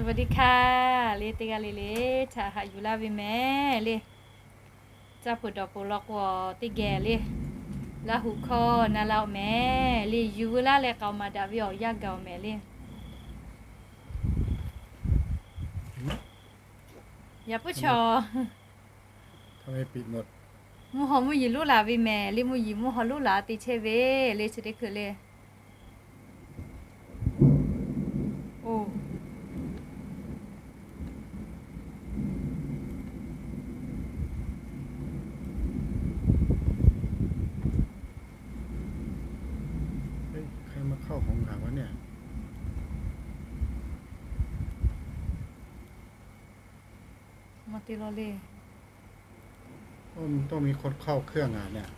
สวัสดีค่ะ le, teˇ g'aˇ le le htaꞈ haꞈ yuˬ laˇ ve mehˍ le. Caˇ peuˬ dawˬ peuˬ law k'o, teˇ geh le, Laˇ huˍ hkawˇ na laˇ-oˬ mehˍ le. Yuˬ veu laˇ leh k'aoˍ maˍ daꞈ ve awˬ yanˇ gaˬ-oˬ mehˍ le. Yaꞈ puiˉ chaw mvuhˇ haw mvuhˇ yiˍ loˉ laˬ ve mehˍ le. Mvuhˇ yiˍ mvuhˇ haw loˉ laˬ te chehˇ ve le, chi teˇ hkui le. Oˬ, maˇ te law le. ต้องมีคนเข้าเครื่องอ่ะเนี่ย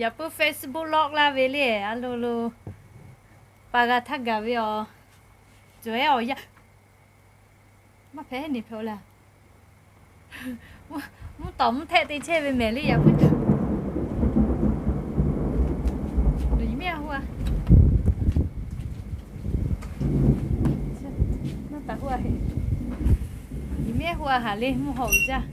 Yaꞈ puiˉ Facebook lock laˇ ve le, a lo lo, pa g'a htaˇ gaˬ ve awˬ, cawˬ ehˉ awˬ yanˇ, maˇ hpehꞈ heˉ neˬ hpehꞈ-o laˇ. Mvuhˇ tawˍ mvuhˇ htehˆ te chehˇ ve mehˍ le, yaꞈ puiˉ. Nawˬ yehˬ miˉ a hu a, nawˬ taˍ hu a heˆ. Yehˬ miˉ hu a haˍ le, mvuhˇ haw uiˍ jaˇ.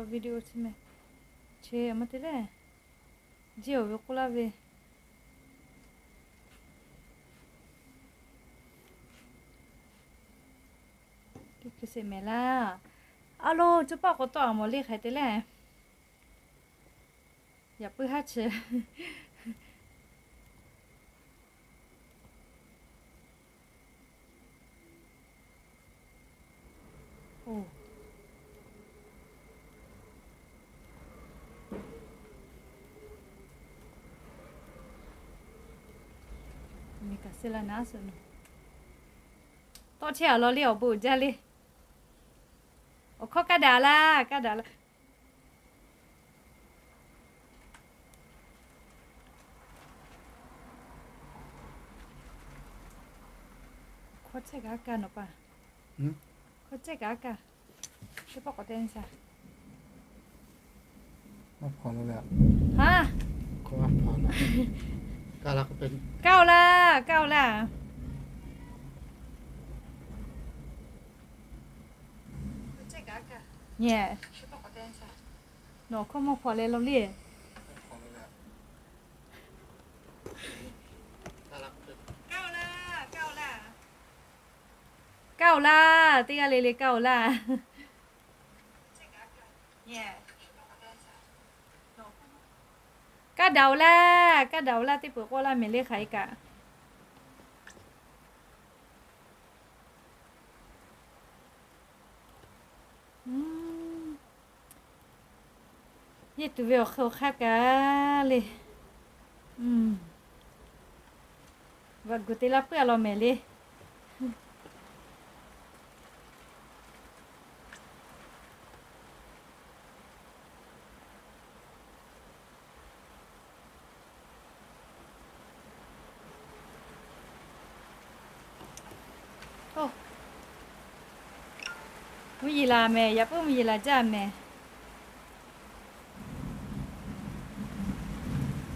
Video chi mehˍ, chi maˇ te le, jiˇ awˬ ve k'oˆ laˇ ve. Teˇ hkui sheˍ mehˍ laˇ. A lo, co paˆ k'awꞈ tawˆ a mawˬ le hk'aˬ hk'e te le. Yaꞈ puiˉ haˉ chi. Oˬ, miˬ kaꞈ se la naˉ suhˍ naˬ. Tawˆ chehˇ a law le, awˬ bon uiˍ jaˇ le. Awˬ hkawˇ kaˇ daꞈ laˇ, kaˇ daꞈ laˇ. Hkawˇ chehˇ kaꞈ kaˇ nawˬ pa. Hkawˇ chehˇ kaꞈ kaˇ. Teˇ pawˆ k'awꞈ te sa. Maˇ hpaw la le. Ha, kaˇ-oˬ laˇ, kaˇ-oˬ laˇ. Nawˬ hkawˇ maˇ hpaw leh law le. Kaˇ-oˬ laˇ, teˇ g'aˇ le le kaˇ-oˬ laˇ. Kaˇ daꞈ-oˬ laˇ, kaˇ daꞈ-oˬ laˇ, teˇ peuˬ k'oˆ laˇ mehˍ le hk'aˬ hk'e kaꞈ. Yehˇ tuˬ ve awˬ hk'aw hk'aˇ kaꞈ le. Vaꞈ guˬ te laˇ puiˉ a law mehˍ le. Mvuhˇ yeˬ laˬ mehˍ, yaꞈ puiˉ mvuhˇ yeˬ laˬ jaˇ mehˍ.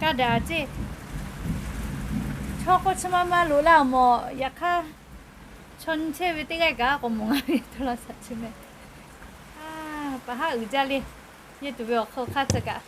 Kaˇ daꞈ ceˇ. Chaw k'o chi ma ma loꞈ laˇ mawˬ. Yaꞈ hk'aˇ, chaw nyi chehˇ ve teˇ g'aˇ kaꞈ k'awꞈ mawˬ ngaˇ ve to la shaꞈ chi mehˍ. Paˍ haˉ uiˍ jaˇ le. Yehˇ tuˬ ve awˬ hk'aw hk'aˇ chi kaꞈ.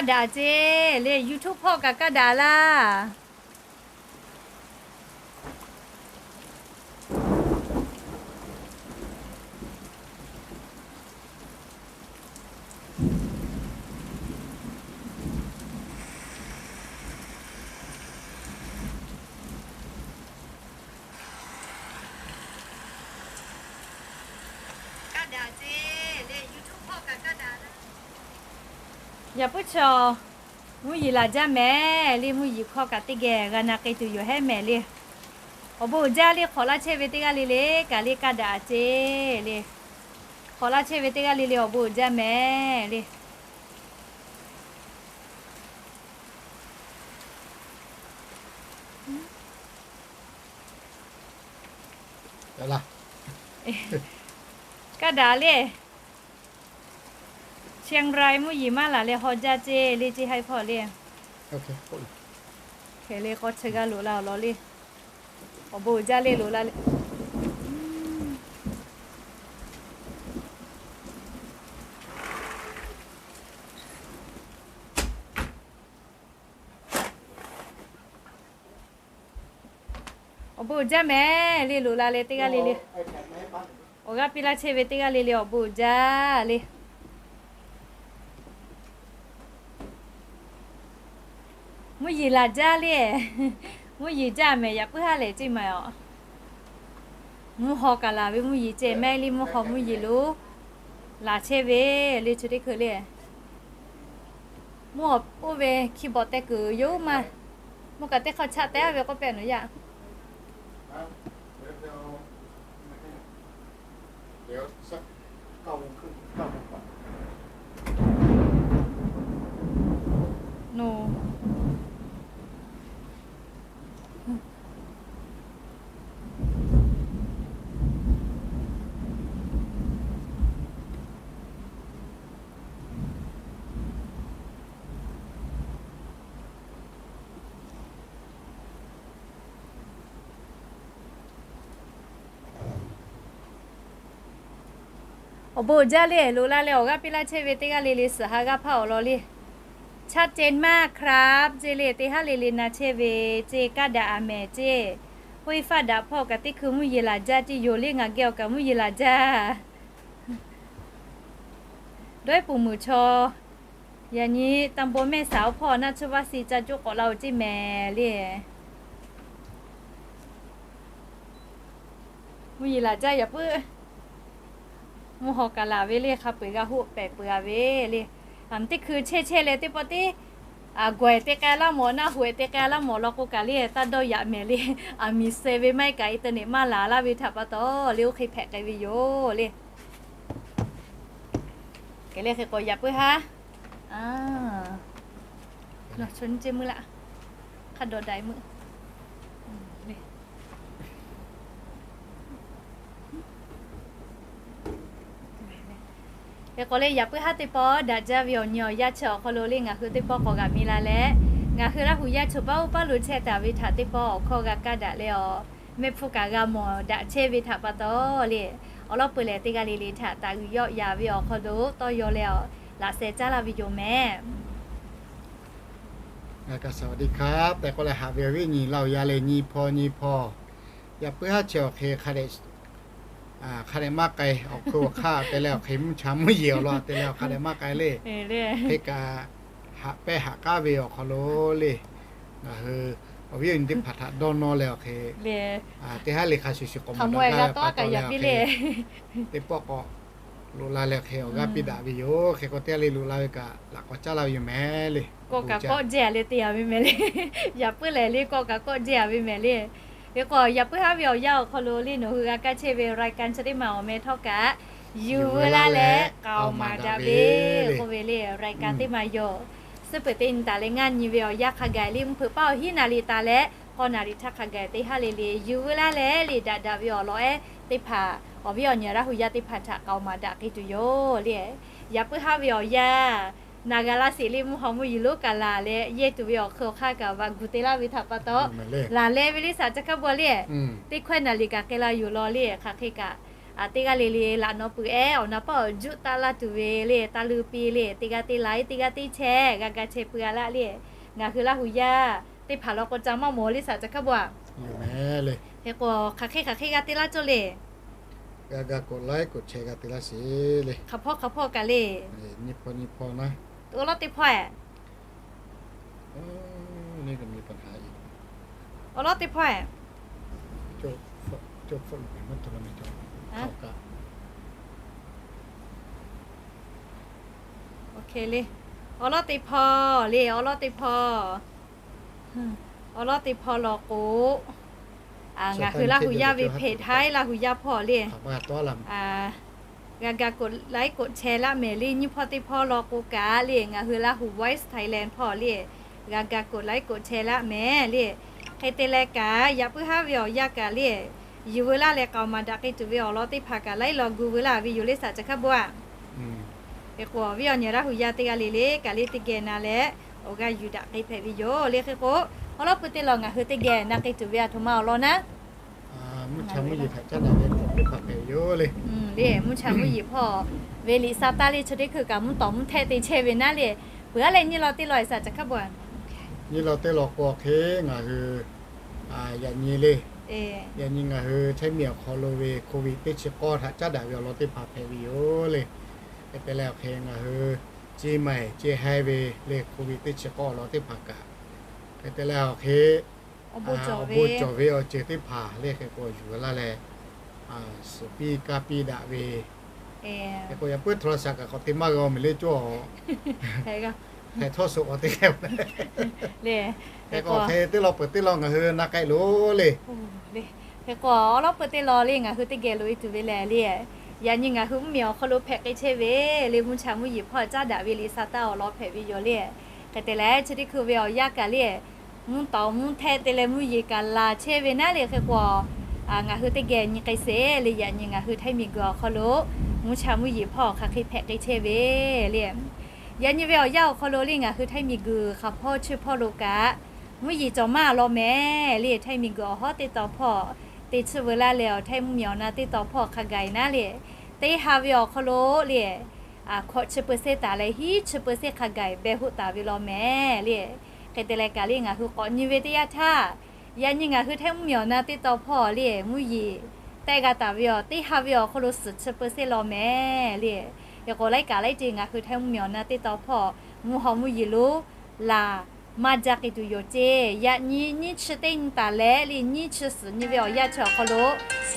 Kaˇ daꞈ ceˇ le, YouTube hpawˇ kaꞈ kaˇ daꞈ laˇ. Kaˇ daꞈ ceˇ le, YouTube hpawˇ kaꞈ kaˇ daꞈ laˇ. Yaꞈ puiˉ chaw, mvuhˇ yeˬ laˬ jaˇ mehˍ le, mvuhˇ yeˬ hkawˇ kaꞈ teˇ geh g'a na k'ai tuˬ yoˬ hehˉ mehˍ le. Awˬ bon uiˍ jaˇ le, hk'awꞈ laˇ chehˇ ve teˇ g'aˇ le le kaꞈ le kaˇ daꞈ ceˇ le. Hk'awꞈ laˇ chehˇ ve teˇ g'aˇ le le awˬ bon uiˍ jaˇ mehˍ le. Kaˇ daꞈ le. Chiang Rai mvuhˇ yeˬ maˇ laˬ leh haw jaˇ ceˇ le, ceˇ haiˉ hpawˇ le. Hk'e le k'awˇ chi g'a loꞈ la awˬ lawn le. Awˬ bon uiˍ jaˇ le, loꞈ la le. Awˬ bon uiˍ jaˇ mehˍ le, loꞈ la leh teˇ g'aˇ le le. Awˬ g'aˇ piˇ laˇ chehˇ ve teˇ g'aˇ le le awˬ bon uiˍ jaˇ le. Mvuhˇ yeˬ laˬ jaˇ le. Mvuhˇ yeˬ jaˇ mehˍ, yaꞈ puiˉ haˉ lehˬ ceˇ maˬ aˬ. Mvuhˇ haw kaꞈ laˬ ve mvuhˇ yeˬ ceh mehˍ le, mvuhˇ haw mvuhˇ yeˬ lo laˬ chehˇ ve le, chi teˇ hkui le. Mvuhˇ haw oˇ ve keyboard teh kuiˬ yoˬ maˇ. Mvuhˇ kaꞈ teˇ hk'aw chaˆ teh ve k'oˆ pehˆ nawˬ yaˇ. Awˬ bon uiˍ jaˇ le, loꞈ la leh awˬ g'aˇ piˇ laˇ chehˇ ve teˇ g'aˇ le le suhˍ ha g'aˇ hpaˇ awˬ lawn le. Chaˆ ceh maˇ hk'aˇ ceˇ le, teˇ haˉ le le na chehˇ ve ceˇ, kaˇ daꞈ a mehˍ ceˇ. Hoˇ iˉ faˆ daꞈ hpawˇ kaꞈ teˇ hkui mvuhˇ yeˬ laˬ jaˇ ceˇ yoˬ le, ngaˬ geh awˬ kaꞈ mvuhˇ yeˬ laˬ jaˇ. Dawˇ iˉ puˍ muiˬ chaw, yaꞈ nyi tanˇ bon mehˆ saˍ awˬ hpawˇ naˆ tsuhˇ vaˇ si ca joˆ k'awꞈ la-o ceˇ mehˍ le. Mvuhˇ yeˬ laˬ jaˇ yaꞈ puiˉ. Mvuhˇ haw kaꞈ laˬ ve le, hk'a peu-eˬ g'a hoˆ pehˍ peuˬ a ve le. Teˇ hkui chehˇ chehˇ leh teˇ pawˆ tiˉ, a gawehˬ te k'ai laˇ mawˬ, naˆ hoꞈ te k'ai laˇ mawˬ law k'o kaꞈ le, taˇ dawˇ yaꞈ mehˍ le. A miˬ suh ve maˇ heˆ kaꞈ internet maˇ laˬ laˇ ve htaꞈ pa taw le, oˇ hk'e hpehꞈ k'ai ve yoˬ le. Hk'e le hk'e k'o yaꞈ puiˉ haˉ. Chaw nyiˇ ceˇ meuˇ laˇ. Hk'a dawꞈ daiˍ meuˇ. Hk'e k'o le yaꞈ puiˉ haˉ teˇ pawˆ daꞈ jaˇ ve awˬ nyi awˬ yanˇ chi awˬ hk'aw lo le ngaˬ hui teˇ pawˆ k'awꞈ g'a mi la leh, ngaˬ hui Laˇ hu yaˇ chaw paˉ oˇ paˉ lo chehˇ taˍ ve htaꞈ teˇ pawˆ awˬ hkawˇ g'a kaˇ daꞈ leh awˬ mehˆ hpfuhˇ kaꞈ g'a mawˬ daꞈ chehˇ ve htaꞈ pa taw le, awˬ lawˉ peu leh teˇ g'aˇ le le htaꞈ taˍ g'uiˬ yawˆ yaˍ ve awˬ hk'aw lo tawˇ yaw leh awˬ laꞈ sheh caˉ laˇ ve yoˬ mehˍ. Ngaˬ kaꞈ สวัสดีครับ tehꞈ k'oˆ leh haꞈ ve awˬ viˉ awˬ nyi Laˇ hu yaˇ leh nyi hpawˇ nyi hpawˇ, yaꞈ puiˉ haˉ chi awˬ hk'e hk'a dehꞈ maˇ k'ai, awˬ hk'oˆ awˬ hk'aˇ te leh awˬ hk'e mvuhˇ cha mvuhˇ yeˬ awˬ lawn te leh awˬ hk'a dehꞈ maˇ k'ai le. Hk'e kaꞈ haꞈ pehˇ haꞈ k'aˉ ve awˬ hk'aw lo le, ngaˬ hui awˬ viˉ awˬ nyi teˇ hpaˍ htaꞈ dawˇ nawˇ leh awˬ hk'e teˇ haˉ le hk'a shuˍ shuˍ k'awꞈ maˍ daꞈ gaˇ ve pa taw le, teˇ pawˆ k'awꞈ loꞈ la leh awˬ hk'e awˬ g'aˇ piˇ daꞈ ve yoˬ. Hk'e k'o teˇ haˉ le loꞈ la ve kaꞈ laꞈ k'awꞈ caˉ laˇ ve yoˬ mehˍ le. Kawˆ kaꞈ kawˆ jehˇ a le te a ve mehˍ le. Yaꞈ puiˉ lehˬ le kawˆ kaꞈ kawˆ jehˇ a ve mehˍ le. Hk'e k'o yaꞈ puiˉ haˉ ve awˬ yanˇ awˬ hk'aw lo le nawˬ hui g'a kaˇ chehˇ ve รายการ chi teˇ maˬ awˬ meh htawˇ kaꞈ, yuˬ veu laˇ leh k'aoˍ maˍ daꞈ ve k'oˆ ve le รายการ teˇ maˬ yoˬ. Suhˉ peuˬ teˇ nyi taˍ leh ngaˇ nyi ve awˬ yanˇ hk'a gaˬ le mvuhˇ hpeuꞈ paˉ awˬ hiˉ naˍ riˍ taˍ leh k'awˇ naˍ riˍ htaˇ hk'a gaˬ teˇ haˉ le le yuˬ veu laˇ leh le daꞈ daꞈ ve awˬ lawn ehˉ teˇ hpaˍ awˬ viˉ awˬ nyi Laˇ hu yaˇ teˇ hpaˍ htaꞈ k'aoˍ maˍ daꞈ k'ai tuˬ yoˬ le. Yaꞈ puiˉ haˉ ve awˬ yanˇ naˍ g'a laˇ sheˍ le mvuhˇ haw mvuhˇ yeˬ lonˉ kaꞈ laˬ leh yehˇ tuˬ ve awˬ hk'eun awˬ hk'aˇ kaꞈ va gu te laˇ ve htaꞈ pa taw, laˬ leh ve le saˍ ca hkaˇ baw le, teˇ hkawehˇ naˍ riˍ kaꞈ k'ai la yoˬ law le hk'aˬ hk'e kaꞈ teˇ g'aˇ le le laꞈ nawˉ peuˬ ehˉ awˬ na paˆ awˬ juˆ taˆ laˇ tuˬ ve le, taˇ leuˇ piˇ le, teˇ g'aˇ teˇ laiˉ, teˇ g'aˇ teˇ chehˇ g'a ga chehˇ peuˬ a laˇ le. Ngaˬ hui Laˇ hu yaˇ teˇ hpaˍ law k'o ca maˇ mawˬ le saˍ ca hkaˇ bon a. Hk'e k'o hk'aˬ hk'e hk'aˬ hk'e g'a te laˇ cawˇ le. G'a ga k'oꞈ laiˉ k'oꞈ chehˇ g'a te laˇ sheˍ le. Hk'aˬ hpawˇ hk'aˬ hpawˇ kaꞈ le. Nyiˇ hpawˇ nyiˇ hpawˇ naˉ. Awˬ lawˉ teˇ hpawˇ e. Awˬ lawˉ teˇ hpawˇ e. Awˬ lawˉ teˇ hpawˇ le, awˬ lawˉ teˇ hpawˇ. Awˬ lawˉ teˇ hpawˇ law k'o, ngaˬ hui Laˇ hu yaˇ ve hpeꞈ htaiˉ Laˇ hu yaˇ hpawˇ le. G'a ga k'oꞈ laiˉ k'oꞈ chehˇ laˇ mehˍ le. Nyiˇ hpawˇ teˇ hpawˇ law k'o kaꞈ le, ngaˬ hui Laˇ hu Voice Thailand hpawˇ le, g'a ga k'oꞈ laiˉ k'oꞈ chehˇ laˇ mehˍ le. Hk'e te leh kaꞈ, yaꞈ puiˉ haˉ ve awˬ yanˇ kaꞈ le, yuˬ veu laˇ leh k'aoˍ maˍ daꞈ k'ai tuˬ ve awˬ lawn teˇ hpaˍ kaꞈ laiˉ law gu veu laˇ ve yoˬ le saˍ ca hkaˇ bon a. Hk'e k'o, awˬ viˉ awˬ nyi Laˇ hu yaˇ teˇ g'aˇ le le kaꞈ le teˇ geh na leh awˬ g'aˇ yuˬ daꞈ k'ai hpehꞈ ve yoˬ le. Hk'e k'o, awˬ lawˉ pui teˇ law ngaˬ hui teˇ geh na k'ai tuˬ ve a htoꞈ ma awˬ lawn naˉ, mvuhˇ cha mvuhˇ yeˬ hpehꞈ caˉ daꞈ ve hk'aw teˇ hpaˍ hpehꞈ ve yoˬ le. Le mvuhˇ cha mvuhˇ yeˬ hpawˇ ve liꞈ sa taˇ le chi teˇ hkui kaꞈ mvuhˇ tawˍ mvuhˇ htehˆ te chehˇ ve naˉ le. Peuˬ aˉ leh nyiˇ law teˇ law e saˍ ca hkaˇ bon a. Nyiˇ law teˇ law k'o hk'e ngaˬ hui yaꞈ nyi le, yaꞈ nyi ngaˬ hui Htaiˇ miˬ awˬ hk'aw lo ve Covid teˇ chi k'awˇ htaꞈ caˉ daꞈ ve awˬ lawn teˇ hpaˍ hpehꞈ ve yoˬ le. Hk'e te leh awˬ hk'e ngaˬ hui ceˇ maiˬ ceˇ haiˇ ve le Covid teˇ chi k'awˇ awˬ lawn teˇ hpaˍ kaꞈ, hk'e te leh awˬ hk'e awˬ bon cawˬ ve awˬ ceuˬ teˇ hpaˍ le hk'e k'o yuˬ laˇ leh, suhˍ piˇ kaˇ piˇ daꞈ ve. Hk'e k'o yaꞈ puiˉ htawˇ la shaꞈ kaꞈ k'awꞈ te maˇ g'a mehˍ le cawˇ. Hk'e htawˇ suhˍ k'awꞈ te k'ai le. Hk'e k'o hk'e teˇ law peuˬ teˇ law ngaˬ hui na k'ai loˬ le. Hk'e k'o awˬ lawˉ pui teˇ law le ngaˬ hui teˇ geh loꞈ e tuˬ ve lehˬ le, yaꞈ nyi ngaˬ hui mvuhˇ miˬ awˬ hk'aw lo hpehꞈ k'ai chehˇ ve le mvuhˇ cha mvuhˇ yeˬ hpawˇ caˉ daꞈ ve liꞈ sa taˇ awˬ lawn hpehꞈ ve yoˬ le. Hk'e te leh chi teˇ hkui ve awˬ yanˇ kaꞈ le, mvuhˇ tawˍ mvuhˇ htehˆ te leh mvuhˇ yeˬ kaꞈ laˬ chehˇ ve naˉ le. Hk'e k'o, ngaˬ hui teˇ geh nyi k'ai sheˍ le. Yaꞈ nyi ngaˬ hui Htaiˇ miˬ guiˬ awˬ hk'aw lo mvuhˇ cha mvuhˇ yeˬ hpawˇ hk'aˬ hk'e hpehꞈ k'ai chehˇ ve le. Yaꞈ nyi ve awˬ yanˇ awˬ hk'aw lo le ngaˬ hui Htaiˇ miˬ guiˬ hk'aˬ hpawˇ chi hpawˇ lo kaꞈ mvuhˇ yeˬ cawˬ maˇ law mehˍ le. Htaiˇ miˬ guiˬ awˬ hawˉ teˇ taw hpawˇ te tsuhˇ veu laˇ leh awˬ Htaiˇ mvuhˇ miˬ awˬ na teˇ taw hpawˇ hk'a gaˬ e naˉ le, teˇ ha ve awˬ hk'aw lo le hkawꞈ chi เปอร์เซ็นต์ taˍ leh hiˉ chi เปอร์เซ็นต์ hk'a gaˬ e beh hoˆ taˍ ve law mehˍ le. Hk'e te leh kaꞈ le ngaˬ hui k'awꞈ nyi ve teˇ yanˇ htaˇ, yaꞈ nyi ngaˬ hui Htaiˇ mvuhˇ miˬ awˬ na teˇ taw hpawˇ le mvuhˇ yeˬ tehˆ g'a taˍ ve awˬ teˇ ha ve awˬ hk'aw lo suhˍ chi เปอร์เซ็นต์ law mehˍ le. Hk'e k'o laiˉ kaꞈ laiˉ ceuˬ ngaˬ hui Htaiˇ mvuhˇ miˬ awˬ na teˇ taw hpawˇ mvuhˇ haw mvuhˇ yeˬ lonˉ laˬ maˇ jaˇ k'ai tuˬ yoˬ ceˇ. Yaꞈ nyi nyiˇ chi teˇ nyi taˍ leh le nyiˇ chi suhˍ nyi ve awˬ yanˇ chi awˬ hk'aw lo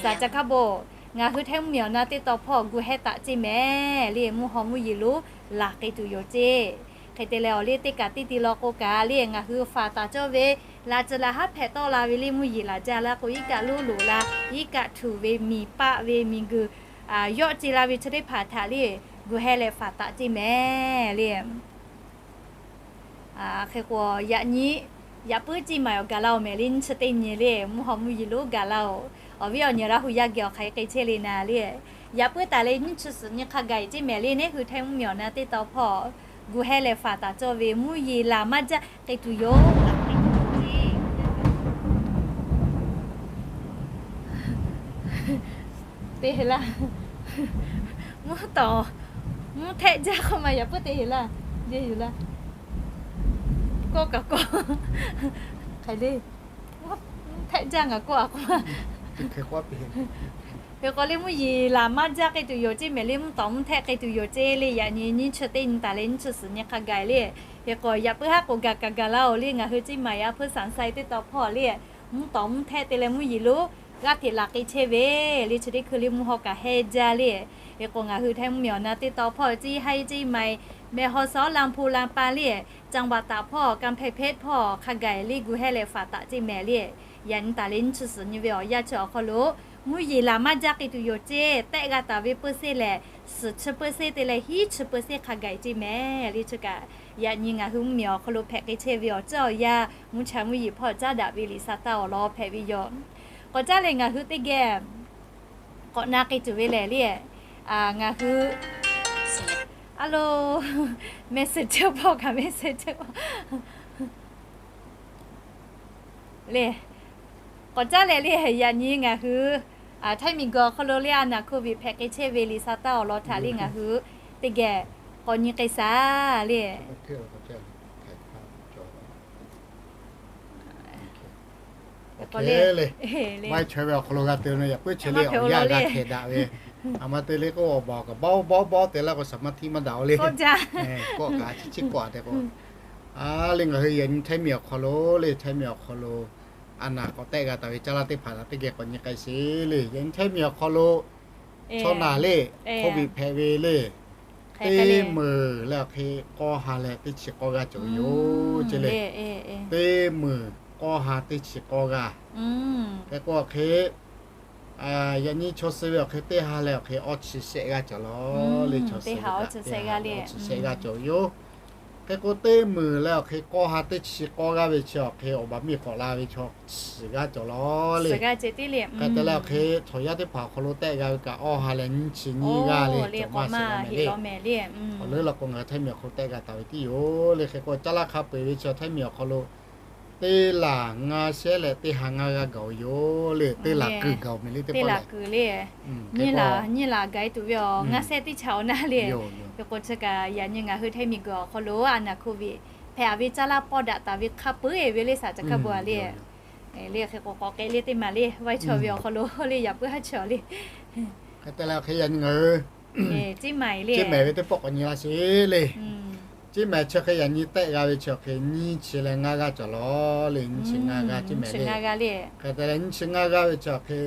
saˍ ca hkaˉ bon, ngaˬ hui Htaiˇ mvuhˇ miˬ awˬ na teˇ taw hpawˇ gu heh taˍ ceˇ mehˍ le mvuhˇ haw mvuhˇ yeˬ lonˉ laˬ k'ai tuˬ yoˬ ceˇ. Hk'e te leh awˬ le teˇ kaꞈ teˇ ti law k'o kaꞈ le ngaˬ hui faˍ taˍ cawˇ ve laꞈ cuˬ laꞈ haˉ hpehꞈ tawˆ la ve le mvuhˇ yeˬ laˬ jaˇ la k'o iˉ kaˆ lonˉ loꞈ la, iˉ kaˆ htuˬ ve miˬ paˆ ve miˬ guiˬ yawˆ ce la ve chi teˇ hpaˍ htaꞈ le gu heh leh faˍ taˍ ceˇ mehˍ le. Hk'e k'o yaꞈ nyi yaꞈ puiˉ ceˇ maiˬ awˬ gaˬ la oˬ mehˍ le nyiˇ chi teˇ nyi le mvuhˇ haw mvuhˇ yeˬ lonˉ gaˬ la oˬ. Awˬ viˉ awˬ nyi Laˇ hu yaˇ geh awˬ hk'aˬ hk'e chehˇ le naˍ le, yaꞈ puiˉ taˍ leh nyiˇ chi suhˍ nyi hk'a gaˬ e ceˇ mehˍ le nehˉ hui Htaiˇ mvuhˇ miˬ awˬ na teˇ taw hpawˇ gu heh leh faˍ taˍ cawˇ ve mvuhˇ yeˬ laˬ maˇ jaˇ k'ai tuˬ yoˬ. Te laˇ, mvuhˇ tawˍ mvuhˇ htehˆ jaˇ k'oˆ ma yaꞈ puiˉ te laˇ, yeˬ yuˬ laˇ. Kawˆ kaꞈ kawˆ hk'aˬ le, mvuhˇ htehˆ jaˇ ngaˬ kawˆ a k'oˆ ma. Hk'e k'o le mvuhˇ yeˬ laˬ maˇ jaˇ k'ai tuˬ yoˬ ceˇ mehˍ le mvuhˇ tawˍ mvuhˇ htehˆ k'ai tuˬ yoˬ ceˇ le. Yaꞈ nyi nyiˇ chi teˇ nyi taˍ leh nyiˇ chi suhˍ nyi hk'a gaˬ le. Hk'e k'o yaꞈ puiˉ haˉ k'oꞈ gaˬ kaꞈ gaˬ la oˬ le ngaˬ hui ceˇ maiˬ yaˇ hpuiˇ saˍ sai teˇ taw hpawˇ le mvuhˇ tawˍ mvuhˇ htehˆ te leh mvuhˇ yeˬ lonˉ g'aˇ hteꞈ laˬ k'ai chehˇ ve le chi teˇ hkui le mvuhˇ haw kaꞈ heh jaˇ le. Hk'e k'o ngaˬ hui Htaiˇ mvuhˇ miˬ awˬ na teˇ taw hpawˇ ceˇ haiˇ ceˇ maiˬ meh haw sawˉ laˇ hpu laˇ pa le จังหวัดตาก hpawˇ กำแพงเพชร hpawˇ hk'a gaˬ le gu heh leh faˍ taˍ ceˇ mehˍ le. Yaꞈ nyi taˍ leh nyiˇ chi suhˍ nyi ve awˬ yanˇ chi awˬ hk'aw lo mvuhˇ yeˬ laˬ maˇ jaˇ k'ai tuˬ yoˬ ceˇ tehˆ g'a taˍ ve เปอร์เซ็นต์ lehˬ suhˍ chi เปอร์เซ็นต์ te leh hiˉ chi เปอร์เซ็นต์ hk'a gaˬ ceˇ mehˍ le chi kaꞈ. Yaꞈ nyi ngaˬ hui mvuhˇ miˬ awˬ hk'aw lo hpehꞈ k'ai chehˇ ve awˬ ceuˬ awˬ yanˇ mvuhˇ cha mvuhˇ yeˬ hpawˇ caˉ daꞈ ve liꞈ sa taˇ awˬ lawn hpehꞈ ve yoˬ. K'awꞈ caˉ leh ngaˬ hui teˇ geh k'awꞈ na k'ai tuˬ ve lehˬ le, ngaˬ hui a lo message hpawˇ kaꞈ message hpawˇ le. K'awꞈ caˉ leh le yaꞈ nyi ngaˬ hui Htaiˇ miˬguiˬ awˬ hk'aw lo le a naˬ โควิด hpehꞈ k'ai chehˇ ve liꞈ sa taˇ awˬ lawn htaꞈ le ngaˬ hui teˇ geh k'awꞈ nyi k'ai shaˍ le. Maˇ heˆ chaweh ve awˬ hk'aw lo g'a te ve yaꞈ puiˉ chehˇ le, awˬ yanˇ g'a hkeh daꞈ ve. A ma te le k'o awˬ baˬ kaꞈ bawˇ bawˇ bawˇ te laˇ k'o สมาธิ maˇ daꞈ-o le. Kawˆ kaꞈ chi chi kawˆ-a tehꞈ k'o, a le ngaˬ hui yaꞈ nyi Htaiˇ miˬ awˬ hk'aw lo le, Htaiˇ miˬ awˬ hk'aw lo a naˬ k'awꞈ tehˆ g'a taˍ ve caˇ laˇ teˇ hpaˍ htaꞈ teˇ geh k'awꞈ nyi k'ai sheˍ le. Yaꞈ nyi Htaiˇ miˬ awˬ hk'aw lo chaw naˬ le, โควิด hpehꞈ ve le, teˇ meunˍ leh awˬ hk'e k'awˇ ha leh teˇ chi k'awˇ g'aˇ cawˬ ve yoˬ ce le. Teˇ meunˍ k'awˇ ha teˇ chi k'awˇ g'aˇ. Hk'e k'o awˬ hk'e yaꞈ nyi chaw suh ve awˬ hk'e teˇ ha leh awˬ hk'e awˇ chi shehˆ g'aˇ cawˬ lawˬ le. Chaw suh ve kaꞈ teˇ ha leh awˇ chi shehˆ g'aˇ cawˬ ve yoˬ. Hk'e k'o teˇ meunˍ leh awˬ hk'e k'awˇ ha teˇ chi k'awˇ g'aˇ ve chi awˬ hk'e awˬ baˬ miˇ k'awꞈ la ve chaw chi g'aˇ cawˬ lawˬ le. Hk'e te leh awˬ hk'e chaw yaˇ teˇ hpaˍ awˬ hk'aw lo tehˆ g'a ve kaꞈ awˇ ha leh nyiˇ chi nyiˇ g'aˇ le cawˬ maˇ suh laˇ mehˍ le. Awˬ leuˉ law k'o ngaˬ hui Htaiˇ miˬ awˬ hk'aw lo tehˆ g'a taˍ ve tiˉ yoˬ le. Hk'e k'o caˇ laˇ hk'a peu-eˬ ve chi Htaiˇ miˬ awˬ hk'aw lo teˇ laˬ ngaˇ shehˆ leh teˇ ha ngaˇ g'aˇ gaˬ-o yoˬ le. Teˇ laˬ kuiˬ gaˬ-o mehˍ le. Teˇ laˬ kuiˬ le. Nyiˇ laˬ nyiˇ laˬ gaˬ-e tuˬ ve awˬ ngaˇ shehˆ teˇ chaꞈ awˬ naˇ le. Hk'e k'o chi kaꞈ yaꞈ nyi ngaˬ hui Htaiˇ miˬguiˬ awˬ hk'aw lo a naˬ โควิด hpehꞈ-a ve caˇ laˇ pawˇ daꞈ taˍ ve hk'a peu-eˬ ve le saˍ ca hk'a bvuhꞈ-a le. Le hk'e k'o k'awꞈ k'ehꞈ le teˇ maˬ le, vaˇ chaw ve awˬ hk'aw lo le yaꞈ puiˉ haˉ chaw le. Hk'e te leh awˬ hk'e yaꞈ nyi ngaˬ hui Ceˇ mehˍ ve teˇ pawˆ k'awꞈ nyi laˇ sheˍ le. Ceˇ mehˍ chi hk'e yaꞈ nyi tehˆ g'a ve chi awˬ hk'e nyiˇ chi leh ngaˇ g'aˇ cawˬ lawˬ le. Nyiˇ chi ngaˇ g'aˇ ceˇ mehˍ le. Hk'e te leh nyiˇ chi ngaˇ g'aˇ ve chi awˬ hk'e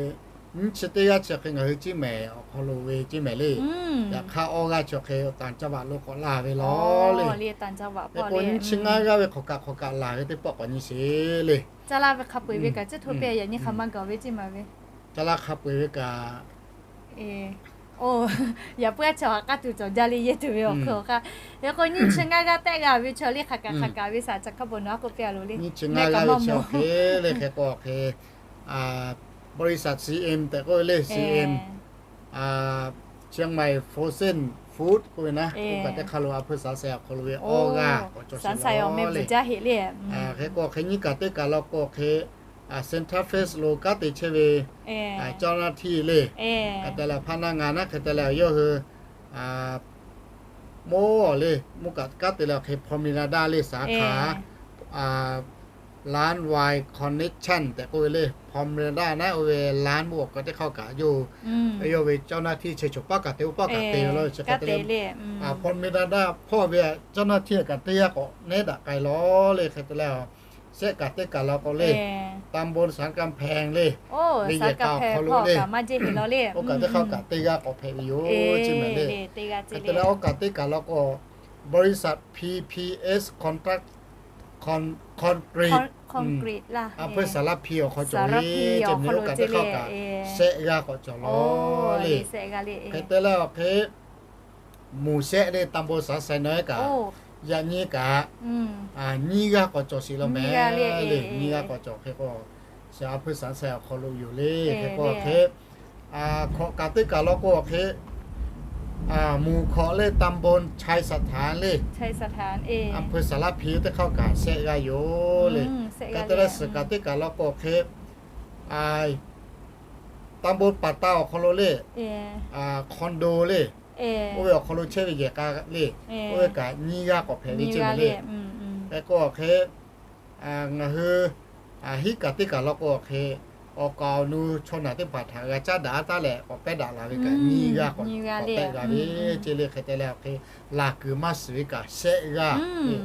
nyiˇ chi teˇ g'aˇ chi awˬ hk'e ngaˬ hui ceˇ mehˍ awˬ hk'aw lo ve ceˇ mehˍ le. Yaꞈ hk'aˇ awˇ g'aˇ chi awˬ hk'e ต่างจังหวัด lo k'awꞈ laˬ ve lawˬ le. Hk'e k'o nyiˇ chi ngaˇ g'aˇ ve hk'awꞈ kaꞈ hk'awꞈ kaꞈ laˬ ve teˇ pawˆ k'awꞈ nyi sheˍ le. Caˇ laˇ ve hk'a peu-eˬ ve kaꞈ ceˇ hto pehˇ yaꞈ nyi hk'aˬ ma gaˬ ve ceˇ maˬ ve. Caˇ laˇ hk'a peu-eˬ ve kaꞈ, yaꞈ puiˉ aˉ chaw htaꞈ k'aˇ tuˬ cawˬ jaˇ le yehˇ tuˬ ve awˬ hk'aw hk'a. Hk'e k'o nyiˇ chi ngaˇ g'aˇ tehˆ g'a ve chaw le hk'aˬ kaꞈ hk'aˬ kaꞈ ve saˍ ca hk'a bvuhꞈ nawˬ a k'oˆ piˇ-a loˬ le. Nyiˇ chi ngaˇ g'aˇ ve chi awˬ hk'e le hk'e k'o awˬ hk'e บริษัท ซีเอ็ม tehꞈ k'oˆ ve le, ซีเอ็ม Chiang Mai Frozen Food k'oˆ ve naˉ, oˇ kaꞈ teˇ hk'aˇ lo a hpui saˍ sai awˬ hk'aw lo ve awˇ g'aˇ k'awꞈ cawˬ sheˍ lawˬ le. Hk'e k'o hk'e nyiˇ kaꞈ teˇ kaꞈ law k'o hk'e Central Face lo kanˉ te chehˇ ve caˇ naˇ htiˇ le, hk'e te leh hpaˇ naˇ ngaˬ naˉ hk'e te leh yawˇ hui mawˇ le, mvuhˇ kaꞈ kanˉ te leh awˬ hk'e พรหมดารา le สาขา ร้านวาย Connection tehꞈ k'oˆ ve le. พรหมดารา naˉ oˇ ve ร้าน mvuhˇ awˬ kaꞈ teˇ hk'aˇ kaꞈ yawˇ, yawˇ ve caˇ naˇ htiˇ chi chaw paˉ kaꞈ te, oˇ paˉ kaꞈ te ve lawˬ. Chi hk'e te leh พรหมดารา hpawˇ ve caˇ naˇ htiˇ kaꞈ teˇ g'aˇ k'awꞈ nehˉ daꞈ k'ai lawˬ le. Hk'e te leh shehˆ kaꞈ teˇ kaꞈ law k'o le, ตำบลสรรกำแพง le, ve yehˬ kaꞈ awˬ hk'aw lo le, oˇ kaꞈ teˇ hk'aˇ kaꞈ teˇ g'aˇ k'awꞈ hpehꞈ ve yoˬ ceˇ mehˍ le. Hk'e te leh oˇ kaꞈ teˇ kaꞈ law k'o บริษัท พีพีเอส Contract Concrete, a hpui saˍ laˇ hpi awˬ hk'aw cawˬ ve ceˇ mehˍ le. Oˇ kaꞈ teˇ hk'aˇ kaꞈ shehˆ g'aˇ k'awꞈ cawˬ lawˬ le. Hk'e te leh awˬ hk'e หมู่แซะ le ตำบลสรรไซน้อย kaꞈ yaꞈ nyi kaꞈ nyiˇ g'aˇ k'awꞈ cawˬ sheˍ lawˬ mehˍ le. Nyiˇ g'aˇ k'awꞈ cawˬ hk'e k'o, a hpui saˍ sai awˬ hk'aw lo yoˬ le. Hk'e k'o hk'e hk'awꞈ kaꞈ teˇ kaꞈ law k'o hk'e หมู่เกาะ le ตำบลไชยสถาน le, a hpui saˍ laˇ hpi teˇ hk'aˇ kaꞈ shehˆ g'aˇ yoˬ le. Hk'e te leh suhˍ kaꞈ teˇ kaꞈ law k'o hk'e ตำบลป่าตาว awˬ hk'aw lo le, condo le, oˇ ve awˬ hk'aw lo chehˇ ve yehˬ k'a le, oˇ ve kaꞈ nyiˇ g'aˇ k'awꞈ hpehꞈ ve ceˇ mehˍ le. Hk'e k'o awˬ hk'e ngaˬ hui hiˉ kaꞈ teˇ kaꞈ law k'o awˬ hk'e awˬ kaˍ awˬ nu chaw naˬ teˇ hpaˍ htaꞈ g'a caˉ daꞈ taˉ leh k'awꞈ pehˉ daꞈ la ve kaꞈ nyiˇ g'aˇ k'awꞈ pehˉ daꞈ ve ceˇ le. Hk'e te leh awˬ hk'e laˬ kuiˬ maˇ suhˍ ve kaꞈ shehˆ g'aˇ le.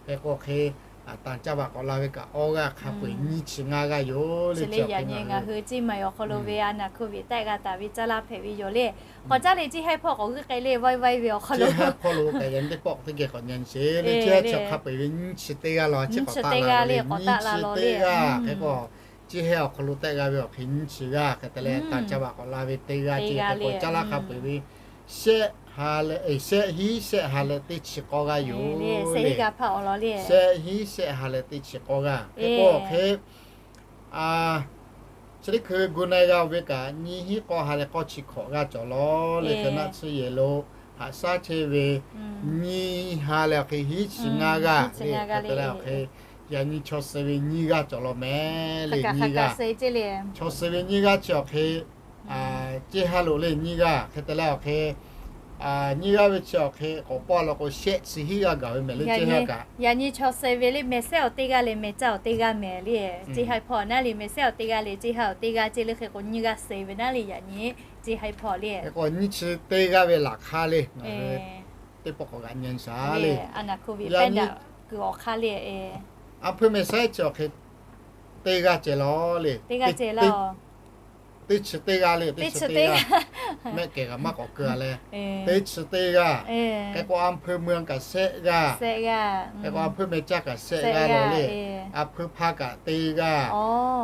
Hk'e k'o hk'e ต่างจังหวัด k'awꞈ la ve kaꞈ awˇ g'aˇ hk'a peu-eˬ nyiˇ chi ngaˇ g'aˇ yoˬ le. Chi le yaꞈ nyi ngaˬ hui ceˇ mehˍ awˬ hk'aw lo ve a naˬ โควิด tehˆ g'a taˍ ve caˇ laˇ hpehꞈ ve yoˬ le. K'awꞈ caˇ le ceˇ hehˉ hpawˇ k'awꞈ g'uiˇ k'ai le vaˇ vaˇ ve awˬ hk'aw lo, ceˇ hehˉ hpawˇ lo kaꞈ yaꞈ nyi teˇ pawˆ teˇ geh k'awꞈ nyi sheˍ le. Ceˇ hehˉ chi hk'a peu-eˬ ve nyiˇ chi teˇ g'aˇ law, chi k'awꞈ taˆ la ve nyiˇ chi teˇ g'aˇ. Hk'e k'o ceˇ hehˉ awˬ hk'aw lo tehˆ g'a ve awˬ hk'e nyiˇ chi g'aˇ. Hk'e te leh ต่างจังหวัด k'awꞈ la ve teˇ g'aˇ ceˇ. Hk'e k'o caˇ laˇ hk'a peu-eˬ ve shehˆ ha leh, shehˆ hiˉ shehˆ ha leh teˇ chi k'awˇ g'aˇ yoˬ le. Shehˆ hiˉ shehˆ ha leh teˇ chi k'awˇ g'aˇ. Hk'e k'o hk'e chi teˇ hkui gu na-e g'a-o ve kaꞈ nyiˇ hiˉ k'awˇ ha leh k'awˇ chi hkawꞈ g'aˇ cawˬ lawˬ le. Hk'e naˆ tsuhˇ yehˬ lo haꞈ shaˉ chehˇ ve nyiˇ ha leh awˬ hk'e hiˉ chi ngaˇ g'aˇ le. Hk'e te leh awˬ hk'e yaꞈ nyi chaw suh ve nyiˇ g'aˇ cawˬ lawˬ mehˍ le. Nyiˇ g'aˇ, chaw suh ve nyiˇ g'aˇ chi awˬ hk'e ceˇ haˉ lo le nyiˇ g'aˇ hk'e te leh awˬ hk'e, nyiˇ g'aˇ ve chi awˬ hk'e k'awꞈ paw law k'o shehˆ chi hiˉ g'aˇ gaˬ ve mehˍ le ceˇ haˉ kaꞈ. Yaꞈ nyi chaw suh ve le mehˍ sehˉ awˬ teˇ g'aˇ leh mehˍ caˇ awˬ teˇ g'aˇ mehˍ le. Ceˇ haˉ hpawˇ naˉ le mehˍ sehˉ awˬ teˇ g'aˇ le ceˇ haˉ awˬ teˇ g'aˇ ceˇ le hk'e k'o nyiˇ g'aˇ suh ve naˉ le yaꞈ nyi ceˇ haˉ hpawˇ le. K'o nyiˇ chi teˇ g'aˇ ve laꞈ hk'aˇ le teˇ pawˆ k'awꞈ g'aꞈ nyi shaˍ le. Yaꞈ nyi kuiˬ awˬ hk'aˇ le, a hpeuˇ mehˍ sehˉ chi awˬ hk'e teˇ g'aˇ ceh law le. Teˇ g'aˇ ceh laˇ. Teˇ chi teˇ g'aˇ le, teˇ chi teˇ g'aˇ. Mehˆ kehˬ kaꞈ maˇ k'awꞈ keu a leh, teˇ chi teˇ g'aˇ. Hk'e k'o a hpeuˇ meuˇ kaꞈ shehˆ g'aˇ. Hk'e k'o a hpeuˇ mehˍ caˇ kaꞈ shehˆ g'aˇ law le. A hpeuˇ hpaˇ kaꞈ teˇ g'aˇ.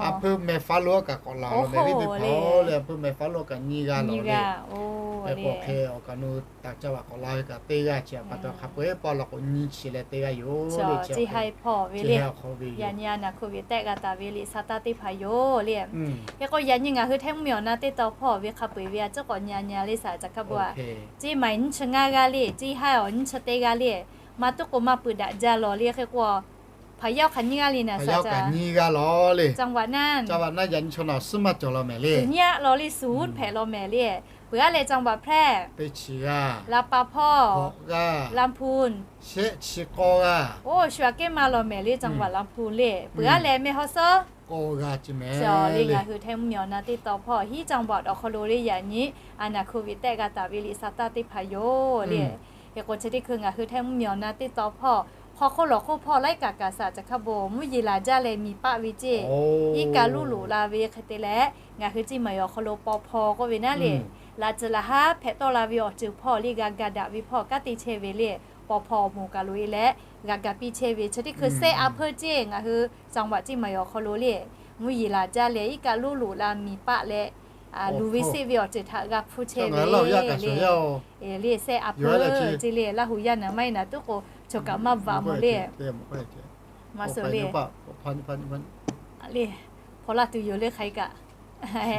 A hpeuˇ mehˍ faˉ lo kaꞈ k'awꞈ laˬ law mehˍ le teˇ hpaˍ le. A hpeuˇ mehˍ faˉ lo kaꞈ nyiˇ g'aˇ law le. Hk'e k'o hk'e awˬ kaꞈ nu taˍ caˇ vaꞈ k'awꞈ la ve kaꞈ teˇ g'aˇ chi pa taw hk'a peu-eˬ paw law k'o nyiˇ chi leh teˇ g'aˇ yoˬ le. Ceˇ haˉ hpawˇ ve le. Yaꞈ nyi a naˍ hkuˇ ve tehˆ g'a taˍ ve liꞈ sa taˇ teˇ hpaˍ yoˬ le. Hk'e k'o yaꞈ nyi ngaˬ hui htaiˇ mvuhˇmiˬ awˬ na teˇ taw hpawˇ ve hk'a peu-eˬ ve a ciˉ k'awꞈ nyi a nyi a le saˍ caˍ hkaˇ bon a. Ceˇ maiˬ nyiˇ chi ngaˇ g'aˇ le, ceˇ haˉ awˬ nyiˇ chi teˇ g'aˇ le, maˇ tuˉ k'o maˇ peuˬ daꞈ jaˇ law le. Hk'e k'o hpaˍ yaˇ hk'aˬ nyiˇ g'aˇ le naˍ saˍ caˍ nyiˇ g'aˇ law le. Caˇ vaꞈ naˇ yaꞈ nyi chaw naˍ suhˉ maˇ cawˬ law mehˍ le. Nyiˇ aˆ law le suhˍ hpehꞈ law mehˍ le. Peuˬ aˉ leh caˇ vaꞈ hpehˇ teˇ chi g'aˇ, la pa hpawˇ hkawꞈ g'aˇ, la hpu shehˆ chi k'awˇ g'aˇ. Oˇ shu aꞈ kehˉ maˇ law mehˍ le caˇ vaꞈ la hpu le. Peuˬ aˉ leh mehˆ hawˉ suhˉ k'awˇ g'aˇ ceˇ mehˍ le. Ngaˬ hui htaiˇ mvuhˇmiˬ awˬ na teˇ taw hpawˇ hiˉ caˇ vaꞈ awˬ hk'aw lo le yaꞈ nyi a naˍ hkuˇ ve tehˆ g'a taˍ ve liꞈ sa taˇ teˇ hpaˍ yoˬ le. Hk'e k'o chi teˇ hkui ngaˬ hui htaiˇ mvuhˇmiˬ awˬ na teˇ taw hpawˇ hk'aw hk'oˆ lawˬ hk'oˆ hpawˇ laiˉ kaꞈ kaꞈ saˍ caˍ hkaˇ bon mvuhˇ yeˬ laˬ jaˇ leh miˬ paˆ ve ceˇ iˉ kaˆ luˉ loꞈ la ve hk'e te leh, ngaˬ hui ceˇ maiˬ awˬ hk'aw lo paw hpawˇ k'oˆ ve naˉ le, laꞈ ceuˬ laꞈ haˉ hpehꞈ tawˆ la ve awˬ ceuˬ hpawˇ le g'a ga daꞈ ve hpawˇ kanˉ te chehˇ ve le. Paw hpawˇ awˬ moˍ kaˬ loꞈ e leh g'a ga piˇ chehˇ ve chi teˇ hkui sehˆ a hpeuˇ ceˇ ngaˬ hui caˇ vaꞈ ceˇ maiˬ awˬ hk'aw lo le mvuhˇ yeˬ laˬ jaˇ leh iˉ kaˆ luˉ loꞈ la miˬ paˆ leh luˬ ve seˆ ve awˬ ceuˬ htaꞈ g'a hpfuhˇ chehˇ ve le. Le sehˆ a hpeuˇ ceˇ le Laˇ huˍ yaˇ naˍ maˇ heˆ naˍ tuˉ k'o choˬ kaꞈ maˇ bvuhꞈ a mawˬ le. Maˇ suhˍ le. Le hpaw laˇ tuˬ yoˬ le hk'aˬ hk'e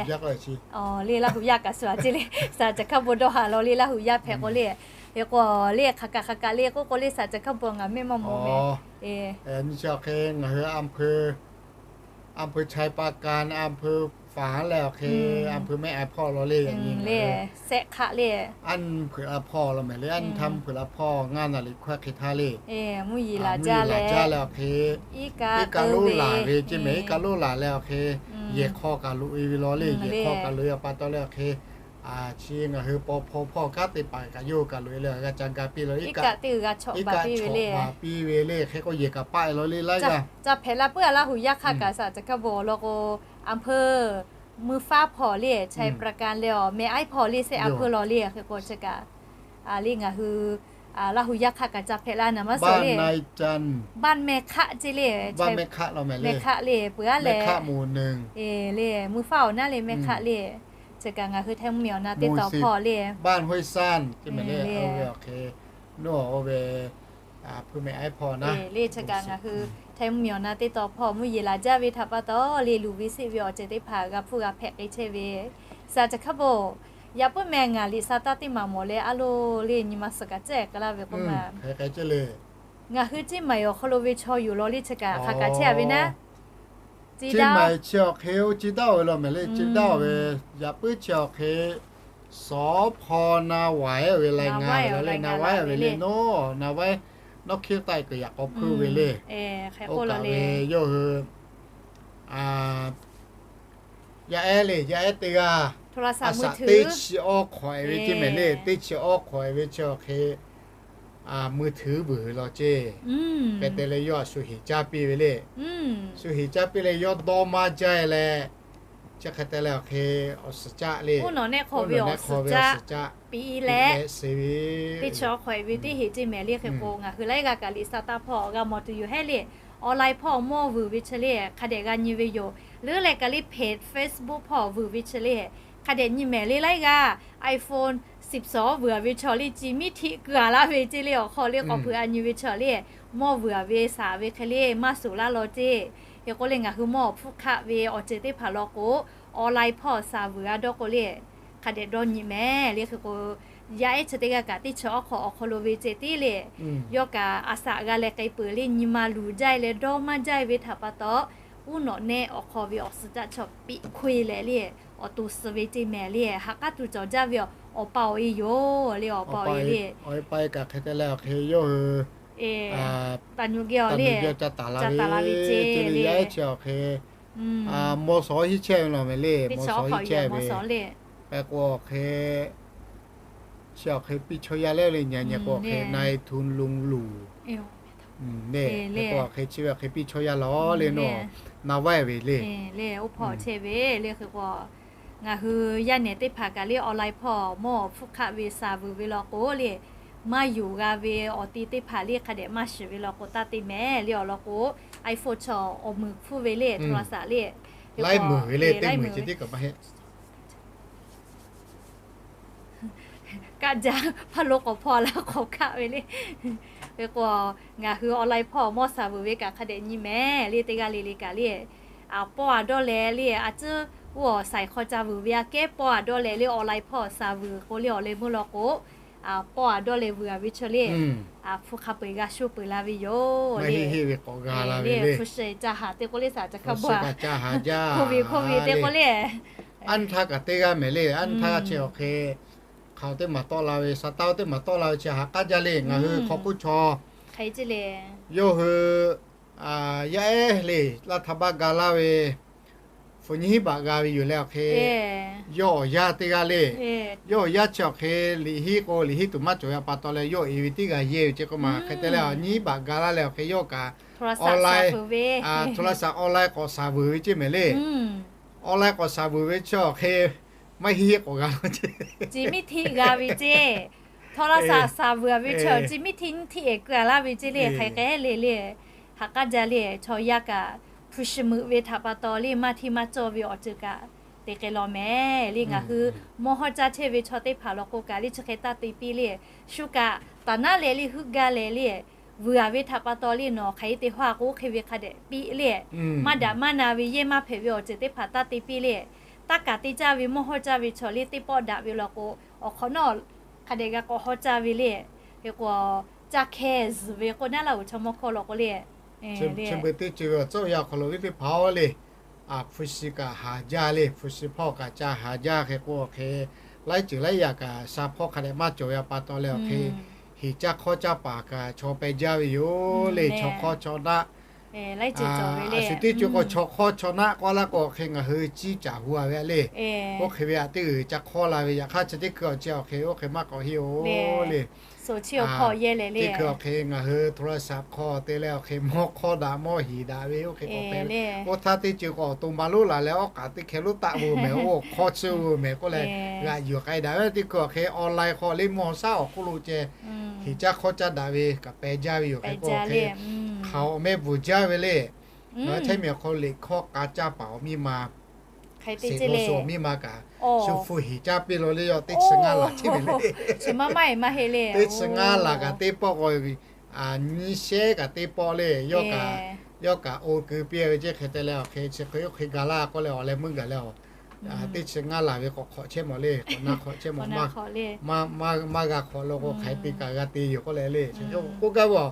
kaꞈ le Laˇ huˍ yaˇ kaꞈ suhˍ a ceˇ le. Saˍ caˍ hkaˇ bon dawˇ haˍ law le Laˇ huˍ yaˇ hpehꞈ k'o le. Hk'e k'o le hk'aˬ kaꞈ hk'aˬ kaꞈ le k'oˆ k'o le saˍ caˍ hkaˇ bon ngaˬ mehˆ maˇ mawˬ meh. Nyi chi awˬ hk'e ngaˬ hui อำเภอ อำเภอไชยปราการ อำเภอฝาง leh awˬ hk'e อำเภอแม่อายพ่อ law le. Yaꞈ nyi le sehˆ hk'aˆ le anˇ hpeuꞈ la hpawˇ law mehˍ le. Anˇ htaˇ mvuhˇ hpeuꞈ la hpawˇ ngaˇ naˍ riˍ hkawehˇ hk'e htaˇ le mvuhˇ yeˬ laˬ jaˇ leh iˉ kaˆ loˉ laˬ ve ceˇ mehˍ. Iˉ kaˆ loˉ laˬ leh awˬ hk'e yehˬ hk'aw kaꞈ loꞈ e ve law le. Yehˬ hk'aw kaꞈ loꞈ e a pa taw leh awˬ hk'e chi ngaˬ hui paw hpawˇ hpawˇ kanˉ te paˍ kaꞈ yawˇ hui kaꞈ loꞈ e leh g'a ca ga piˇ law. Iˉ kaˆ teˇ g'aˇ chawꞈ baˬ piˇ ve le. Hk'e k'o yehˬ kaꞈ paˆ e law le laiˉ g'aˇ ca hpehꞈ la puiˉ a Laˇ huˍ yaˇ hk'aˇ kaꞈ saˍ caˍ hkaˇ bon awˬ lawn k'o, อำเภอ mvuhˇ faˉ hpawˇ le Chai Prakan leh awˬ meh aiˉ hpawˇ le sehˆ a hpeuˇ law le. Hk'e k'o chi kaꞈ le ngaˬ hui Laˇ huˍ yaˇ hk'aˇ kaꞈ ca hpehꞈ la naˍ maˇ suhˍ le. Baˆ meh hk'aˆ ceˇ le. Meh hk'aˆ le peuˬ aˉ leh le mvuhˇ faˉ awˬ naˉ le meh hk'aˆ le. Chi kaꞈ ngaˬ hui htaiˇ mvuhˇmiˬ awˬ na teˇ taw hpawˇ le le. Chi kaꞈ ngaˬ hui htaiˇ mvuhˇmiˬ awˬ na teˇ taw hpawˇ mvuhˇ yeˬ laˬ jaˇ ve htaꞈ pa taw le luˬ ve seˆ ve awˬ ceuˬ teˇ hpaˍ g'a hpfuhˇ g'a hpehꞈ k'ai chehˇ ve saˍ caˍ hkaˇ bon. Yaꞈ puiˉ meh ngaˬ liꞈ sa taˇ teˇ maˬ mawˬ leh a loˬ le nyi ma suhˍ kaꞈ cehˇ k'ai laˇ ve k'o ma ngaˬ hui ceˇ maiˬ awˬ hk'aw lo ve chaw yoˬ law le chi kaꞈ hk'aˬ kaꞈ chehˇ a ve naˉ. Ceˇ maiˬ chi awˬ hk'e oˇ ceˇ daˇ ve law mehˍ le. Ceˇ daˇ ve yaꞈ puiˉ chi awˬ hk'e สภ.นาวาย ve lai nga ve law le. นาวาย ve le naw, นาวาย nawˉ hkiˉ taˆ kuiˬ yaꞈ k'aw hpeuˇ ve le. Oˇ kaꞈ ve yawˇ hui yaˇ ehˉ le yaˇ ehˉ teˇ g'aˇ a shaꞈ teˇ chi awˇ hk'awꞈ e ve ceˇ mehˍ le. Teˇ chi awˇ hk'awꞈ e ve chi awˬ hk'e มือถือ vuiˬ ve law ceˇ. Hk'e te leh yawˇ a shu heˍ caˇ piˇ ve le. Shu heˍ caˇ piˇ leh yawˇ dawˇ maˇ jaˇ leh, chi hk'e te leh awˬ hk'e awˬ suhˍ caˆ le, awˬ suhˍ caˆ piˇ leh, teˇ chi awˇ hk'awꞈ e ve teˇ heˍ ceˇ mehˍ le. Hk'e k'o ngaˬ hui laiˉ g'aˇ kaꞈ liꞈ sa taˇ hpawˇ g'a mawˬ tuˬ yoˬ hehˉ le. Online hpawˇ mawˇ vuiˬ ve chi le hk'a dehꞈ g'a nyi ve yoˬ. Leuˉ leh kaꞈ le hpehꞈ Facebook hpawˇ vuiˬ ve chi le hk'a dehꞈ nyi mehˍ le. Laiˉ g'aˇ iPhone สิบสอง vuiˬ a ve chaw le ci miˉ htiˆ keu a laˇ ve ceˇ le. Awˬ hk'aw le k'awꞈ hpeuꞈ a nyi ve chaw le mawˇ vuiˬ a ve shaˍ ve hk'e le maˇ suˍ laˇ law ceˇ. Hk'e k'o le ngaˬ hui mawˇ awˬ hpfuhˇ hk'aˆ ve awˬ ceuˬ teˇ hpaˍ law k'o, online hpawˇ shaˍ vuiˬ a dawˇ k'o le hk'a dehꞈ dawˇ nyi mehˍ le. Hk'e k'o yaˇ ehˉ chi teˇ g'aˇ kaꞈ teˇ chi awˇ hk'awꞈ awˬ hk'aw lo ve ceh tiˉ le yawˇ kaꞈ a shaꞈ g'a leh k'ai peuˬ le nyi ma luˬ jaˇ leh dawˇ maˇ jaˇ ve htaꞈ pa taw uˉ nawꞈ nehˆ awˬ hk'aw ve awˬ suhˍ caˆ chaw piˇ hkoˇ e leh le, awˬ to suh ve teˇ mehˍ le, ha k'aˉ tuˬ cawˬ jaˇ ve awˬ pa awˬ e yoˬ le, awˬ pa awˬ e le. Awˬ pa e kaꞈ hk'e te leh awˬ hk'e yawˇ hui taˍ nyi geh awˬ le, ca taˍ la ve ceˇ le, yaˇ ehˉ chi awˬ hk'e mawˇ shawˍ hiˉ chehˇ ve law mehˍ le, mawˇ shawˍ hiˉ chehˇ ve. Hk'e k'o awˬ hk'e chi awˬ hk'e piˇ chaw yaˇ leh le, nyi nyi k'o awˬ hk'e na e htu lo luˬ le. Hk'e k'o awˬ hk'e chi ve awˬ hk'e piˇ chaw yaˇ law le nawˬ, na vaiˇ ve le. Le oˇ hpawˇ chehˇ ve le. Hk'e k'o ngaˬ hui yaˇ nehˬ teˇ hpaˍ kaꞈ le online hpawˇ mawˇ hpfuhˇ hk'aˆ ve shaˍ vuiˬ ve law k'o le, maˇ yonˍ g'a ve awˬ ti teˇ hpaˍ le hk'a dehꞈ maˇ shiˍ ve law k'o, taˇ te mehˍ le awˬ lawn k'o, iPhone chaw awˬ meuˍ hpfuhˇ ve le, โทรศัพท์ le, laiˉ meuˍ ve le, teˇ meuˍ chi tiˉ kaꞈ maˇ heˆ. Kaˆ jaˇ hpaˇ lo k'awꞈ hpawˇ la k'awꞈ kaˆ ve le. Hk'e k'o ngaˬ hui online hpawˇ mawˇ shaˍ vuiˬ ve kaꞈ hk'a dehꞈ nyi mehˍ le, teˇ g'aˇ le le kaꞈ le. Pawˇ a dawˇ leh le, a tcuhˉ oˇ awˬ shaiˍ hk'aw ca vuiˬ ve aꞈ kehˉ pawˇ a dawˇ leh le, online hpawˇ shaˍ vuiˬ k'o le awˬ leh meuˇ law k'o, pawˇ a dawˇ leh vuiˬ a ve chaw le, hpu hk'a peu eˬ g'a shoˇ peuˬ la ve yoˬ le. Hpu shi ca haˍ te k'o le, shaˍ ca hkaˇ bawˇ a, hko ve hko ve te k'o le, anˇ htaˇ kaꞈ teˇ g'aˇ mehˍ le, anˇ htaˇ chi awˬ hk'e hk'aoˍ teˇ maˬ tawˆ la ve, shaˍ taˇ teˇ maˬ tawˆ la ve chi haꞈ k'aˉ jaˇ le. Ngaˬ hui hk'aw k'oˆ chaw yawˇ hui yaˇ ehˉ le, laˇ htaˇ baˆ ga laˇ ve, hpu nyiˇ hiˉ baꞈ g'a ve yoˬ leh awˬ hk'e, yawˇ awˬ yaˇ teˇ g'aˇ le. Yawˇ awˬ yaˇ chi awˬ hk'e liꞈ hiˉ k'o liꞈ hiˉ tuˬ maˇ cawˬ ve pa taw leh, yawˇ e ve tiˉ g'a yehˇ ve ceˇ k'o maˬ hk'e te leh, nyiˇ hiˉ baꞈ ga laˇ leh awˬ hk'e yawˇ kaꞈ online, โทรศัพท์ online k'awꞈ shaˍ vuiˬ ve ceˇ mehˍ le. Online k'awꞈ shaˍ vuiˬ ve chi awˬ hk'e maˇ hiˉ hiˉ k'awꞈ g'a laˇ ceˇ, chi miˇ htiˆ g'a ve ceˇ. โทรศัพท์ shaˍ vuiˬ a ve chi chi miˇ htiˆ nyiˇ htiˆ ehˍ keu a laˇ ve ceˇ le. Hk'aˬ hk'e le le, haꞈ k'aˉ jaˇ le, chaw yaˇ kaꞈ hpu shi meuꞈ ve htaꞈ pa taw le maˇ hteˇ maˇ cawˇ ve awˬ ceuˬ kaꞈ te k'ai law mehˍ le. Ngaˬ hui mawˇ hawˇ caˇ chehˇ ve chaw teˇ hpaˍ law k'o kaꞈ le chi hk'e taˇ te piˇ le. Shu kaꞈ taˍ naˉ leh le heuˆ gaˇ leh le, vuiˬ a ve htaꞈ pa taw le nawˬ hk'aˬ hk'e te hawˇ a k'o oˇ hk'e ve hk'a dehꞈ piˇ le. Maˇ daꞈ maˇ na ve yehˇ maˇ hpehꞈ ve awˬ ceuˬ teˇ hpaˍ taˇ te piˇ le. Taˇ kaꞈ te caˇ ve mawˇ hawˇ caˇ ve chaw le teˇ pawˆ daꞈ ve law k'o, awˬ hk'awꞈ nawˉ hk'a dehꞈ g'a k'awꞈ hawˇ caˇ ve le. Hk'e k'o, caˇ hkeh zuhˬ ve k'o naˉ laˇ uˬ chaw mawˇ hkawˇ law k'o le, chi beuꞈ teˇ ceuˬ ve awˬ tcuhˉ awˬ yanˇ awˬ hk'aw lo viˉ teˇ hpaˍ-oˬ le, hpu shi kaꞈ haˍ jaˇ le, hpu shi hpawˇ kaꞈ ca haˍ jaˇ. Hk'e k'o awˬ hk'e laiˉ ceuˬ laiˉ yaꞈ kaꞈ sha hpawˇ hk'a dehꞈ maˇ cawˬ ve pa taw leh awˬ hk'e, heˍ caˇ hk'awˇ caˇ paˍ kaꞈ chaw peh jaˇ ve yoˬ le. Chaw hk'awˇ chaw naˆ, a shu teˇ ceuˬ k'o chaw hk'awˇ chaw naˆ k'oˆ laˇ k'o awˬ hk'e ngaˬ hui ciˇ caˍ hu a ve le. Oˇ hk'e ve aꞈ teˇ g'uiˬ ca hk'awˇ la ve yaꞈ hk'aˇ chi teˇ hkui awˬ chi awˬ hk'e oˇ hk'e maˇ k'awꞈ heˆ-oˬ le. Teˇ hkui awˬ hk'e ngaˬ hui โทรศัพท์ hk'aw te leh awˬ hk'e mawˇ hk'awˇ daꞈ mawˇ heˍ daꞈ ve oˇ hk'e k'awꞈ pehˬ ve. Oˇ htaˇ teˇ ceuˬ k'o awˬ to ma lonˉ laˬ leh awˉ k'aꞈ teˇ hkeh lonˉ taˆ ve mehˍ, oˇ hk'awˇ tsuhˇ ve mehˍ k'oˆ leh g'aꞈ yuˬ k'ai daꞈ ve. Teˇ hkui awˬ hk'e online hk'aw le mawˇ shaˉ awˬ hk'oˆ lo ceh heˍ caˇ hk'awˇ caˇ daꞈ ve kaꞈ peh jaˇ ve yoˬ. Hk'e k'o awˬ hk'e hk'aoˍ awˬ meh bvuhˬ jaˇ ve le. Ngaˬ hui chehˇ miˬ awˬ hk'aw liꞈ hkawˇ k'a caˇ paˍ awˬ miˇ ma, seˍ lo suh awˬ miˇ ma kaꞈ shu hpu heˍ caˇ piˇ lo le. Yawˇ teˇ chi ngaˇ laˬ chehˇ ve le. Teˇ chi ngaˇ laˬ kaꞈ teˇ pawˆ k'o, nyiˇ shehˉ kaꞈ teˇ pawˆ le. Yawˇ kaꞈ, yawˇ kaꞈ oˇ keu piˇ ve ceˇ. Hk'e te leh awˬ hk'e chi hk'e oˇ hk'e ga laˇ k'oˆ leh awˬ leh meuˇ gaˬ leh, teˇ chi ngaˇ laˬ ve k'awꞈ hk'awꞈ chehˇ mawˬ le. K'awꞈ na hk'awꞈ chehˇ mawˬ, maˇ g'a hk'awꞈ lo k'o hk'aˬ hk'e te kaꞈ g'a te yoˬ k'oˆ leh le. K'oˆ gaˇ ve,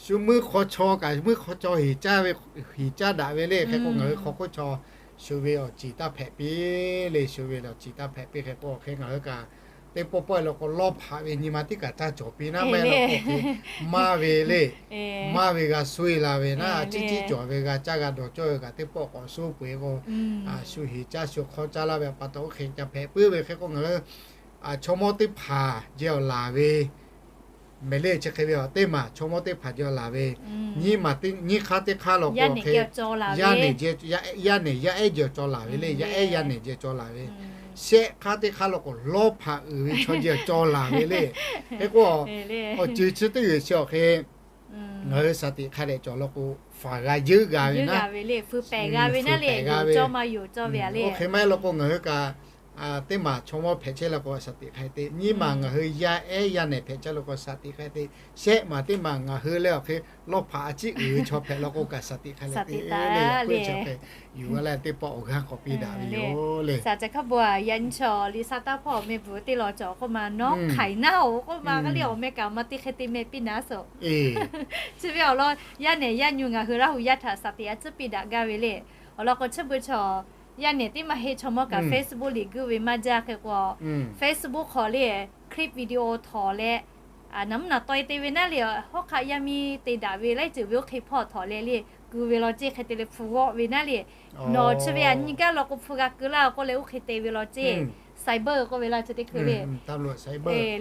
shu meuˇ hk'aw chaw kaꞈ meuˇ hk'aw chaw heˍ caˇ ve, heˍ caˇ daꞈ ve le. Hk'e k'o ngaˬ hui hk'aw hk'oˆ chaw shu ve awˬ ciˍ taˇ hpehꞈ piˇ le. Shu ve awˬ ciˍ taˇ hpehꞈ piˇ. Hk'e k'o awˬ hk'e ngaˬ hui kaꞈ teˇ pawˆ pawˆ e law k'o lawˇ hpaꞈ ve nyi ma tiˉ kaꞈ caˇ cawˬ piˇ naˉ maˇ heˆ law k'o hk'e maˇ ve le. Maˇ ve g'a suh e la ve naˉ, ciˉ ciˉ cawˬ ve g'a caˇ g'a dawˬ cawˇ ve kaꞈ teˇ pawˆ k'awꞈ suh peuˬ k'o, shu heˍ caˇ shu hk'awˇ caˇ laˇ ve pa taw oˇ hk'e ca hpehꞈ puiˉ ve. Hk'e k'o ngaˬ hui chaw mawˇ teˇ hpaˍ jeh awˬ laˬ ve mehˍ le. Chi hk'e ve teˇ maˬ chaw mawˇ teˇ hpaˍ jeh awˬ laˬ ve, nyiˇ hk'aˇ teˇ hk'aˇ law k'o, yaˇ nehˬ yaˇ ehˉ jeh awˬ cawˬ laˬ ve le. Yaˇ ehˉ yaˇ nehˬ jeh awˬ cawˬ laˬ ve, shehˆ hk'aˇ teˇ hk'aˇ law k'o lawˇ hpaꞈ uiˍ ve chaw jeh awˬ cawˬ laˬ ve le. Hk'e k'o awˬ ceuˬ chi teˇ g'uiˬ chi awˬ hk'e ngaˬ hui shaˍ tiꞈ hk'a dehꞈ cawˬ law k'o, faˍ g'a yeuˉ g'a ve naˉ, hpu pehˍ g'a ve, oˇ hk'e maˇ heˆ law k'o ngaˬ hui kaꞈ teˇ maˬ chaw mawˇ hpehꞈ chehˇ la k'o, shaˍ tiꞈ hk'a te. Nyiˇ maˬ ngaˬ hui yaˇ ehˉ yaˇ nehˬ hpehꞈ chehˇ la k'o, shaˍ tiꞈ hk'a te. Shehˆ maˬ teˇ maˬ ngaˬ hui leh awˬ hk'e lawˇ hpaꞈ a ciˉ uiˍ ve chaw hpehꞈ la k'o kaꞈ, shaˍ tiꞈ hk'a te le. Yuˬ g'a leh teˇ pawˆ awˬ g'aˇ k'awꞈ piˇ daꞈ ve yoˬ le. Shaˍ caˬ hkaˇ bon a, yaꞈ nyi chaw liꞈ sa taˇ hpawˇ awˬ meh bvuhˬ teˇ law cawˬ k'oˆ ma, nawˉ hk'aiˬ naˉ-oˬ k'oˆ ma, k'aˇ liˇ awˬ meh kaꞈ maˇ teˇ hk'e te meh piˇ naˉ suhˍ. Chi ve awˬ lawn yaˇ nehˬ yaˇ nyu ngaˬ hui Laˇ hu yaˇ htaꞈ shaˍ tiꞈ a ciˉ piˇ daꞈ gaˇ ve le. Awˬ lawn k'o, chi beuꞈ chaw yaˇ nehˬ teˇ maˇ heˆ, chaw mawˇ kaꞈ Facebook liꞈ guˇ ve maˇ jaˇ hk'e k'o, Facebook hk'aw le clip video htawˍ leh, naˬ mvuhˇ naˬ taweh te ve naˉ le, hawˉ hk'aˆ yaˇ miˇ te daꞈ ve laiˉ ceuˬ ve oˇ hk'e hpawˇ htawˍ leh le, keu ve law ceˇ. Hk'e te leh hpu g'awˆ ve naˉ le, nawˬ chi ve a nyi gaˇ law k'o hpu g'a keu laˇ k'oˆ leh oˇ hk'e te ve law ceˇ. Cyber k'oˆ ve laˇ chi teˇ hkui le.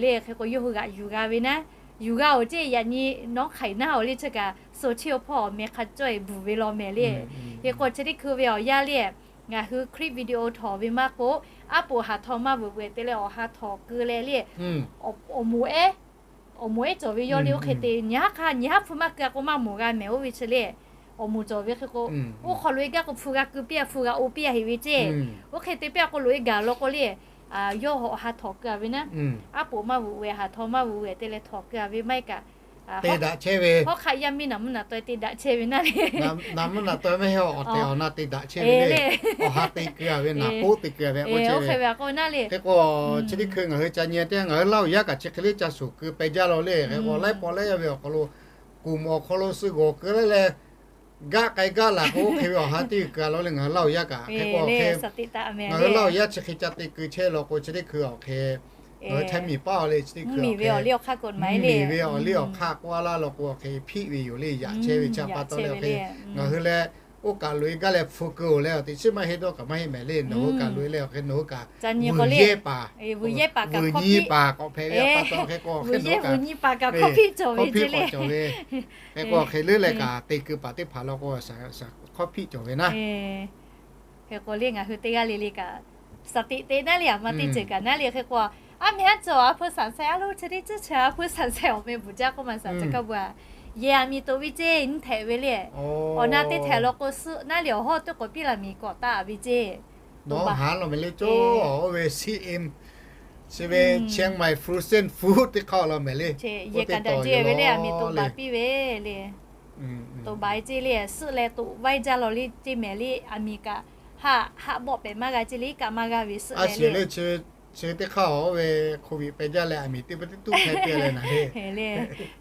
Le hk'e k'o yawˇ hui g'aꞈ yuˬ g'a ve naˉ, yuˬ g'a-oˬ ceˇ. Yaꞈ nyi nawˉ hk'aiˬ naˉ-oˬ le, chi kaꞈ so chiˇ awˬ hpawˇ awˬ meh hk'a cawˇ e bvuhˬ ve law meh le. Hk'e k'o chi teˇ hkui ve awˬ yaˇ le, ngaˬ hui clip video htawˍ ve maˇ k'o, aˉ poꞈ haˍ htaw maˇ veuꞈ veuꞈ te leh awˬ ha htawˍ keu leh le, awˬ moˍ ehˉ, awˬ moˍ ehˉ cawˬ ve yawˇ le oˇ hk'e te nyi haˉ hk'aˇ nyi haˉ hpu maˇ keu a k'o maˇ mawˬ g'a mehˍ oˇ ve chi le. Awˬ moˍ cawˬ ve hk'e k'o, oˇ hk'aw loꞈ e gaˇ k'o hpu g'a keu piˇ a, hpu g'a o piˇ a heꞈ ve ceˇ. Oˇ hk'e te piˇ a k'o loꞈ e gaˬ law k'o le, yawˇ awˬ ha htawˍ keu a ve naˉ, aˉ poꞈ maˇ veuꞈ veuꞈ haˍ htaw maˇ veuꞈ veuꞈ te leh htawˍ keu a ve maˇ heˆ kaꞈ, te daꞈ chehˇ ve, hawˉ hk'aˆ yaˇ miˇ naˬ mvuhˇ naˬ taweh te daꞈ chehˇ ve naˉ le. Naˬ mvuhˇ naˬ taweh maˇ heˆ, awˬ tehˬ awˬ na te daꞈ chehˇ ve le. Awˬ ha te keu a ve naˬ poˆ te keu a ve k'o, oˇ hk'e ve k'o naˉ le. Hk'e k'o, chi teˇ hkui ngaˬ hui ca nyi te, ngaˬ hui Laˇ hu yaˇ kaꞈ chi hk'e le ca shoˍ keu peh jaˇ law le. Hk'e k'o laiˉ pawˆ laiˉ yaˇ ve awˬ hk'aw lo kuˬ mawˬ awˬ hk'aw lo suh g'awˬ keu leh leh, gaˆ k'ai gaˆ laˬ k'o oˇ hk'e ve awˬ ha teˇ g'uiˬ keu a law le ngaˬ hui Laˇ hu yaˇ kaꞈ. Hk'e k'o ngaˬ hui Laˇ hu yaˇ chi hk'e ca te keu chehˇ law k'o, chi teˇ hkui awˬ hk'e ngaˬ hui Htaiˇ miˬ paˉ a le chi teˇ hkui awˬ hk'e mvuhˇmiˬ ve awˬ liˇ awˬ hk'aˇ k'oˆ a laˇ law k'o, awˬ hk'e hpiˆ ve yoˬ le. Yaꞈ chehˇ ve chi pa taw le, awˬ hk'e ngaˬ hui leh oˇ kaꞈ loꞈ e gaˇ leh hpu keu-oˬ leh awˬ teꞈ chiˉ maˇ heˆ dawˇ kaꞈ maˇ heˆ mehˍ le. Nawˬ hui kaꞈ loꞈ e leh awˬ hk'e nawˬ hui kaꞈ vuiˬ yehˇ paˍ, vuiˬ nyi paˍ k'awꞈ hpehꞈ ve pa taw hk'e k'o, hk'e nawˬ hui kaꞈ hkawˇ hpiˆ k'awꞈ cawˬ ve. Hk'e k'o hk'e leuˉ leh kaꞈ te keu paˍ teˇ hpaˍ law k'o, hkawˇ hpiˆ cawˬ ve naˉ. Hk'e k'o le ngaˬ hui teˇ g'aˇ le le kaꞈ shaˍ tiꞈ te naˉ le, aˬ ma teˇ ceuˬ kaꞈ naˉ le. Hk'e k'o, aˉ meh aˉ cawˬ a hpu shaˍ shaiˍ a lo chi teˇ ceuˬ chi a hpu shaˍ shaiˍ awˬ meh bvuhˬ jaˇ k'oˆ ma shaˍ caˬ kaˇ bon a, yehˬ aˬ miˍ toꞈ ve ceˇ, nyiˇ htehꞈ ve le. Awˬ na teˇ htehꞈ law k'o suhˆ naˉ le awˬ hawˉ teˇ k'awꞈ piˇ la miˬ kawꞈ taˍ ve ceˇ. Nawˉ haˉ law mehˍ le cawˇ, oˇ ve C M chi ve Chiang Mai Frozen Food teˇ hk'aˇ law mehˍ le. Yehˬ kaꞈ daꞈ jeˇ ve le, aˬ miˍ toꞈ baˬ piˇ ve le. Toꞈ baˬ e ceˇ le, suhˆ leh toꞈ vaiˇ jaˇ law le ceˇ mehˍ le, aˬ miˍ kaꞈ haˆ haˆ bawˆ pehꞈ maˇ g'a ceˇ le, iˉ kaˆ maˇ g'a ve suhˆ leh le. Chi teˇ hk'aˇ oˇ ve hk'oˆ viꞈ peh jaˇ leh aˬ miˍ teˇ pawˆ teˇ tuˉ hpehꞈ te leh naˬ le.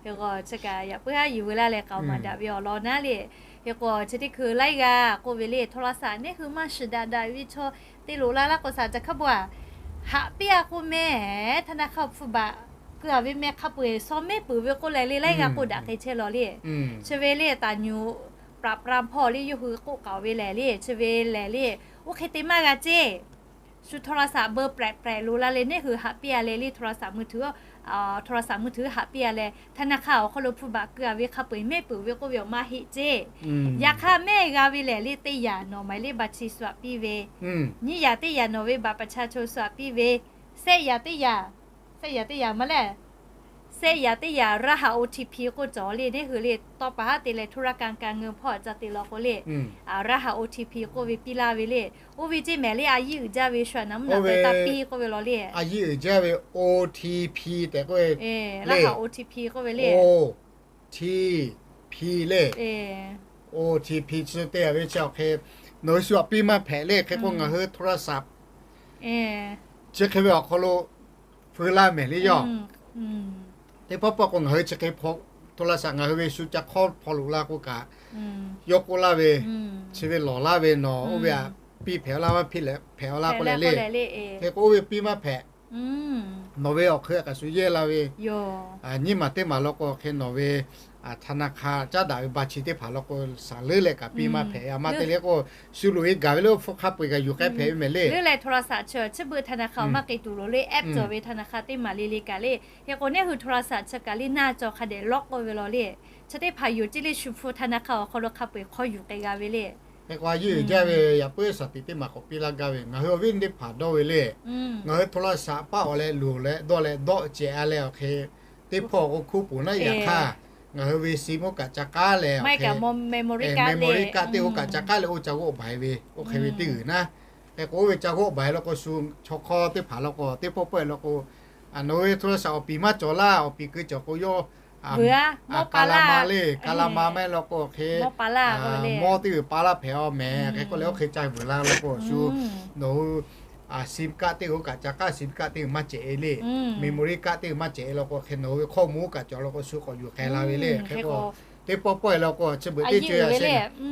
Hk'e k'o chi kaꞈ yaꞈ puiˉ haˉ yuˬ veu laˇ leh k'aoˍ maˍ daꞈ ve awˬ lawn naˉ le. Hk'e k'o chi teˇ hkui laiˉ g'aˇ k'oˆ ve le, โทรศัพท์ neˇ hui maˇ shiˍ daꞈ daꞈ ve chaw te loꞈ la laˇ k'o shaˍ caˬ kaˇ bon a, haꞈ piˇ a k'oˆ mehˍ, ธนาคาร hpu baˬ keu a ve meh hk'a peu-eˬ shaw mehˉ peuˬ ve k'oˆ leh le, laiˉ g'aˇ k'oˆ daꞈ hk'e chehˇ law le. Chi ve le taˍ nyuꞈ praꞈ praꞈ hpawˇ le yawˇ hui k'oˆ k'aoˍ ve lehˬ le, chi ve lehˬ le, oˇ hk'e te maˇ g'a ceˇ. Shu โทรศัพท์ เบอร์ praꞈ praꞈ loꞈ la leh neˇ hui haꞈ piˇ a leh le, โทรศัพท์มือถือ โทรศัพท์มือถือ haꞈ piˇ a leh ธนาคาร awˬ hk'aw lo hpu baˬ keu a ve hk'a peu-eˬ mehˉ peuˬ ve k'oˆ ve awˬ maˇ heˆ ceˇ. Yaꞈ hk'aˇ mehˉ g'a ve lehˬ le, teˇ yanˇ nawˬ หมายเลขบัญชี shu haꞈ piˇ ve, nyiˇ yanˇ teˇ yanˇ nawˬ ve บัตรประชาชน shu haꞈ piˇ ve, sehˆ yanˇ teˇ yanˇ, sehˆ yanˇ teˇ yanˇ maˇ le, sehˆ yanˇ teˇ yanˇ รหัส O T P k'oˆ cawˬ le, neˇ hui le tawˇ pa haˉ te leh ธุรกรรมการเงิน hpawˇ ca te law k'o le, รหัส O T P k'oˆ ve piˇ laˇ ve le. Oˇ ve ceˇ mehˍ le, a yiˇ uiˍ jaˇ ve shu a naˬ mvuhˇ naˬ taweh taˇ piˇ k'oˆ ve law le. A yiˇ uiˍ jaˇ ve O T P tehꞈ k'oˆ ve le, รหัส O T P k'oˆ ve le. O T P le. O T P chi te a ve chi awˬ hk'e nawˬ hui shu haꞈ piˇ maˇ hpehꞈ le. Hk'e k'o ngaˬ hui โทรศัพท์ chi hk'e ve awˬ hk'aw lo feu laˇ mehˍ le yawˇ. Teˇ pawˆ pawˆ k'o ngaˬ hui chi hk'e โทรศัพท์ ngaˬ hui ve shu ca hk'awˇ hpaw loꞈ la k'o kaꞈ, yawˇ k'oˆ laˇ ve, chi ve lawˬ laˇ ve nawˬ oˇ ve a piˇ hpehꞈ laˇ maˇ piˇ hpehꞈ laˇ k'oˆ leh le. Hk'e k'o oˇ ve piˇ maˇ hpehꞈ. Nawˬ ve awˬ hk'e kaꞈ shu yehˇ la ve, nyiˇ maˬ teˇ maˬ law k'o hk'e nawˬ ve ธนาคาร caˉ daꞈ ve บัญชี teˇ hpaˍ law k'o shaˍ leuˉ leh kaꞈ piˇ maˇ hpehꞈ. A maˇ te le k'o shu loꞈ e gaˬ ve le, oˇ hpfuhˇ hk'a peu-eˬ kaꞈ yuˬ k'ai hpehꞈ ve mehˍ le. Leuˉ leh โทรศัพท์ chi chi beuꞈ ธนาคาร maˇ k'ai tuˬ loˬ le, app cawˬ ve ธนาคาร teˇ maˬ le le kaꞈ le. Hk'e k'o neˇ hui โทรศัพท์ chi kaꞈ le naˇ cawˬ hk'a dehꞈ lawˆ k'oˆ ve law le. Chi teˇ hpaˍ yoˬ ceˇ le, shu hpu ธนาคาร awˬ hk'aw lo hk'a peu-eˬ hk'aw yuˬ k'ai g'a ve le. Hk'e k'o a yiˇ uiˍ jaˇ ve yaꞈ puiˉ shaˍ tiꞈ teˇ maˬ k'awꞈ piˇ laˇ gaˇ ve ngaˬ hui awˬ viˉ teˇ hpaˍ dawˇ ve le. Ngaˬ hui โทรศัพท์ paˆ awˬ leh loˬ leh dawˇ leh dawˆ cehˬ a leh awˬ hk'e teˇ hpawˇ k'o hkuˇ poˍ naˉ yaꞈ hk'aˇ, ngaˬ hui ve ซิม oˇ kaꞈ ca k'aˉ leh awˬ hk'e, memory card teˇ oˇ kaꞈ ca k'aˉ leh oˇ ca g'oˆ baiˬ ve oˇ hk'e ve teˇ g'uiˬ naˉ. Hk'e k'o oˇ ve ca g'awˆ baˬ e law k'o, shu chaw hk'aw teˇ hpaˍ law k'o, teˇ pawˆ pawˆ e law k'o, nawˬ hui โทรศัพท์ awˬ piˍ maˇ cawˬ laˇ, awˬ piˍ keu cawˬ k'o yawˇ kaˍ la ma le, kaˍ la ma maˇ heˆ law k'o hk'e, mawˇ teˇ g'uiˬ pa laˇ hpehꞈ a mehˍ. Hk'e k'oˆ leh oˇ hk'e ca vuiˬ la law k'o, shu nawˬ hui sim kaˆ teˇ g'uiˬ kaꞈ ca kaˆ, sim kaˆ teˇ g'uiˬ maˇ cehˬ e le, memory kaˆ teˇ g'uiˬ maˇ cehˬ e law k'o hk'e, nawˬ hui ve hkawˇ mvuh kaꞈ cawˬ law k'o shu k'awꞈ yuˬ k'ai la ve le. Hk'e k'o teˇ pawˆ pawˆ e law k'o, chi beuꞈ teˇ co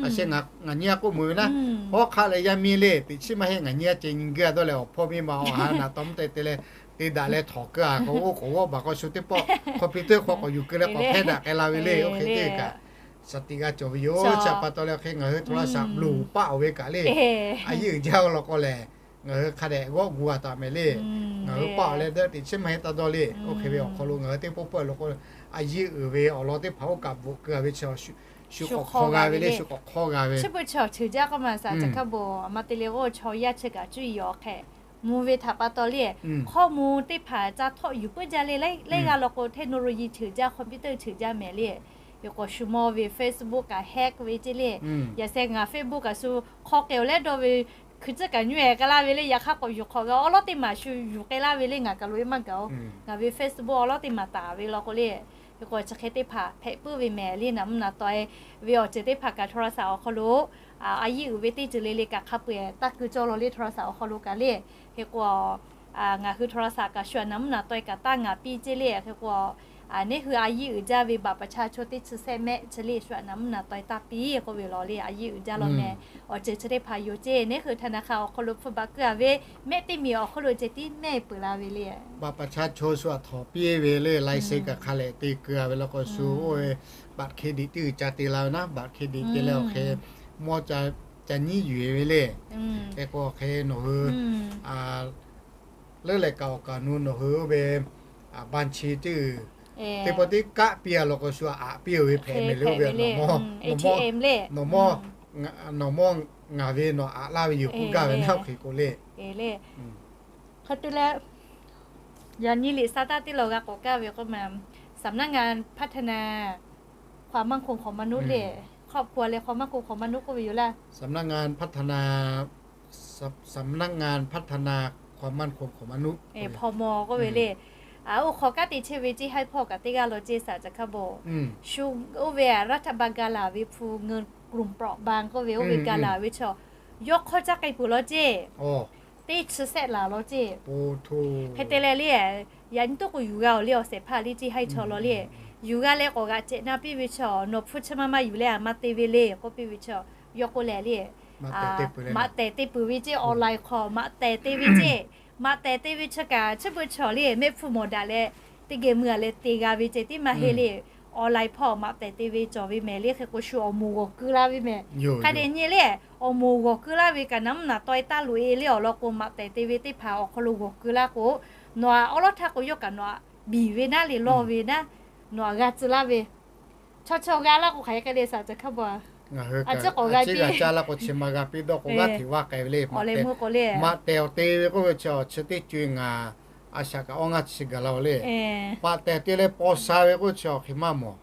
a sheˍ, ngaˬ nyi a k'oˆ mui ve naˉ, hawˉ hk'aˆ leh yaˇ miˇ le, teꞈ chiˉ maˇ heˆ, ngaˬ nyi a ceh nyi g'uiˇ a dawˇ leh awˬ hpawˇ miˇ ma awˬ ha naꞈ taw mvuhˇ te te leh te daꞈ leh htawnˍ keu a k'o, oˇ k'oˍ g'awˇ baˬ k'o shu teˇ pawˆ computer hk'aw k'awꞈ yuˬ keu leh k'awꞈ hpehˇ daꞈ k'ai la ve le. Oˇ hk'e teˇ kaꞈ shaˍ tiꞈ g'a cawˬ ve yoˬ. Chi pa taw leh hk'e ngaˬ hui โทรศัพท์ loˍ paˆ oˬ ve kaꞈ le, a yiˇ uiˍ jaˇ law k'o lehˬ, ngaˬ hui hk'a dehꞈ g'awˆ gu a taˍ mehˍ le. Ngaˬ hui paˆ oˬ leh dawˇ teꞈ chiˉ maˇ heˆ taˇ dawˇ le. Oˇ hk'e ve awˬ hk'aw lo ngaˬ hui teˇ pawˆ pawˆ e law k'o, a yiˇ uiˍ ve awˬ lawn teˇ hpaˍ oˇ kaꞈ bvuhꞈ keu a ve chi shu k'awꞈ hk'aw g'a ve le, shu k'awꞈ hk'aw g'a ve. Chi beuꞈ chi awˬ ceuˬ jaˇ k'oˆ ma saˍ caˬ hkaˇ bon a ma te le k'o, chaw yaˇ chi kaꞈ cuˇ yiˍ awˬ hk'e mvuh ve htaꞈ pa taw le, hkawˇ mvuh teˇ hpaˍ ca htawˆ yuˬ puiˉ jaˇ le. Laiˉ g'aˇ law k'o technology ceuˬ jaˇ, computer ceuˬ jaˇ mehˍ le. Hk'e k'o shu mawˇ ve Facebook kaꞈ hack ve ceˇ le. Yaꞈ sheh ngaˬ Facebook kaꞈ shu hk'aw k'ai oˬ leh dawˇ ve, hkui tcuhˉ kaꞈ nyi e k'ai laˇ ve le. Yaꞈ hk'aˇ k'awꞈ yuˬ hk'awꞈ g'a awˉ lawˉ teˇ maˬ shu yuˬ k'ai laˇ ve le. Ngaˬ kaˬ lo e maˇ gaˬ oˬ. Ngaˬ ve Facebook awˉ lawˉ teˇ maˬ taˍ ve law k'o le, hk'e k'o chi hk'e teˇ hpaˍ hpehꞈ puiˉ ve mehˍ le. Naꞈ mvuhˇ naꞈ taweh ve awˬ ceuˬ teˇ hpaˍ kaꞈ โทรศัพท์ awˬ hk'aw lo a yiˇ uiˍ ve teˇ ceuˬ le le kaꞈ hk'a peu eˬ taˇ keu cawˇ law le โทรศัพท์ awˬ hk'aw lo kaꞈ le. Hk'e k'o ngaˬ hui โทรศัพท์ kaꞈ shu aꞈ naꞈ mvuhˇ naꞈ taweh kaꞈ taˇ ngaˍ piˇ ceˇ le. Hk'e k'o neˇ hui a yiˇ uiˍ jaˇ ve บัตรประชาชน teˇ chi sehˆ mehˆ chi le shu aꞈ naꞈ mvuhˇ naꞈ taweh taˇ piˇ k'oˆ ve law le. A yiˇ uiˍ jaˇ law mehˍ. Awˬ ceuˬ chi teˇ hpaˍ yoˬ ceˇ. Neˇ hui ธนาคาร awˬ hk'aw lo hpu baꞈ keu a ve mehˆ teˇ miˬ awˬ hk'oˆ lo ceh tiˉ mehˆ peuˬ la ve le. บัตรประชาชน shu aꞈ htawnˍ piˇ ve le. License kaꞈ hk'a lehꞈ te keu a ve law k'o, shu oˇ ve บัตรเครดิต teˇ g'uiˬ ca te la ve naˉ, บัตรเครดิต te leh awˬ hk'e mawˇ ca nyiˉ yuˬ e ve le. Hk'e k'o hk'e nawˬ hui leuˉ leh kaꞈ awˬ kaˍ nu nawˬ hui oˇ ve บัญชี teˇ g'uiˬ teˇ pawˆ tiˉ kaˆ piˇ a law k'o, shu aꞈ piˇ oˬ ve hpehꞈ mehˍ le. Oˇ ve nawˬ mawˇ, nawˬ mawˇ ngaˬ ve nawˬ aꞈ laˇ ve yoˬ k'oˆ gaˇ ve naˉ. Oˇ hk'e k'o le, hk'e te leh yaꞈ nyi liꞈ sa taˇ teˇ law g'a k'awꞈ kaˇ ve k'oˆ ma, สำนักงานพัฒนาความมั่นคงของมนุษย์ le, ครอบครัว leh ความมั่นคงของมนุษย์ k'oˆ ve yoˬ laˇ. สำนักงานพัฒนา สำนักงานพัฒนาความมั่นคงของมนุษย์ hpawˇ maw k'oˆ ve le. Oˇ hk'aw kanˉ te chehˇ ve ceˇ, haiˉ hpawˇ kaꞈ teˇ g'aˇ law ceˇ saˍ caˬ hkaˇ bon. Shu oˇ ve aꞈ รัฐบาล ga laˬ ve hpu เงินกลุ่มเปราะบาง k'oˆ ve oˇ ve ga laˬ ve chaw yawˇ hk'aw caˇ k'ai peuˬ law ceˇ. Teˇ chi sehˆ laˬ law ceˇ. Hk'e te leh le, yaꞈ nyi toˆ k'o yuˬ g'a oˬ le. Awˬ shehˍ hpaˇ le ceˇ, haiˉ chaw law le. Yuˬ g'a leh k'awꞈ g'aꞈ cehꞈ na piˇ ve chaw, nawˬ hpu chi ma ma yuˬ leh aꞈ ma te ve le k'oˆ piˇ ve chaw, yawˇ k'oˆ leh le, maꞈ tehˬ te peuˬ ve ceˇ. Online hk'aw maꞈ tehˬ te ve ceˇ. Maꞈ tehˬ te ve chi kaꞈ chi beuꞈ chaw le, mehˆ hpfuhˇ mawˬ daꞈ leh teˇ geh mui a leh te g'a ve ceh tiˉ maˇ heˆ le. Online hpawˇ maꞈ tehˬ te ve cawˬ ve mehˍ le. Hk'e k'o shu awˬ moˍ g'awˬ keu laˇ ve mehˍ. Hk'a dehꞈ nyi le, awˬ moˍ g'awˬ keu laˇ ve kaꞈ naꞈ mvuhˇ naꞈ taweh taˇ loꞈ e le awˬ lawn k'o, maꞈ tehˬ te ve teˇ hpaˍ awˬ hk'aw lo g'awˬ keu laˇ k'o, nawˬ aꞈ awˉ lawˉ htaˇ k'o yawˇ kaꞈ nawˬ aꞈ biˬ ve naˉ le, lawˇ ve naˉ, nawˬ aꞈ g'a tcuh laˇ ve, chaw chaw g'a laˇ k'o hk'aˬ hk'e le saˍ caˬ hkaˇ bon. Ngaˬ hui a ciˉ k'awꞈ g'a piˇ, a ciˉ g'aꞈ caˇ laˇ k'o chi ma g'a piˇ dawˇ k'o g'aˇ hteꞈ vaˇ k'ai ve le. Maꞈ tehˬ awˬ te ve k'oˆ ve chi awˬ chi teˇ co ngaˬ a shaꞈ kaꞈ awˇ ngaˇ chi gaˬ la oˬ le. Maꞈ tehˬ te leh paw sha ve k'oˆ chi awˬ hk'e maˇ mawˬ.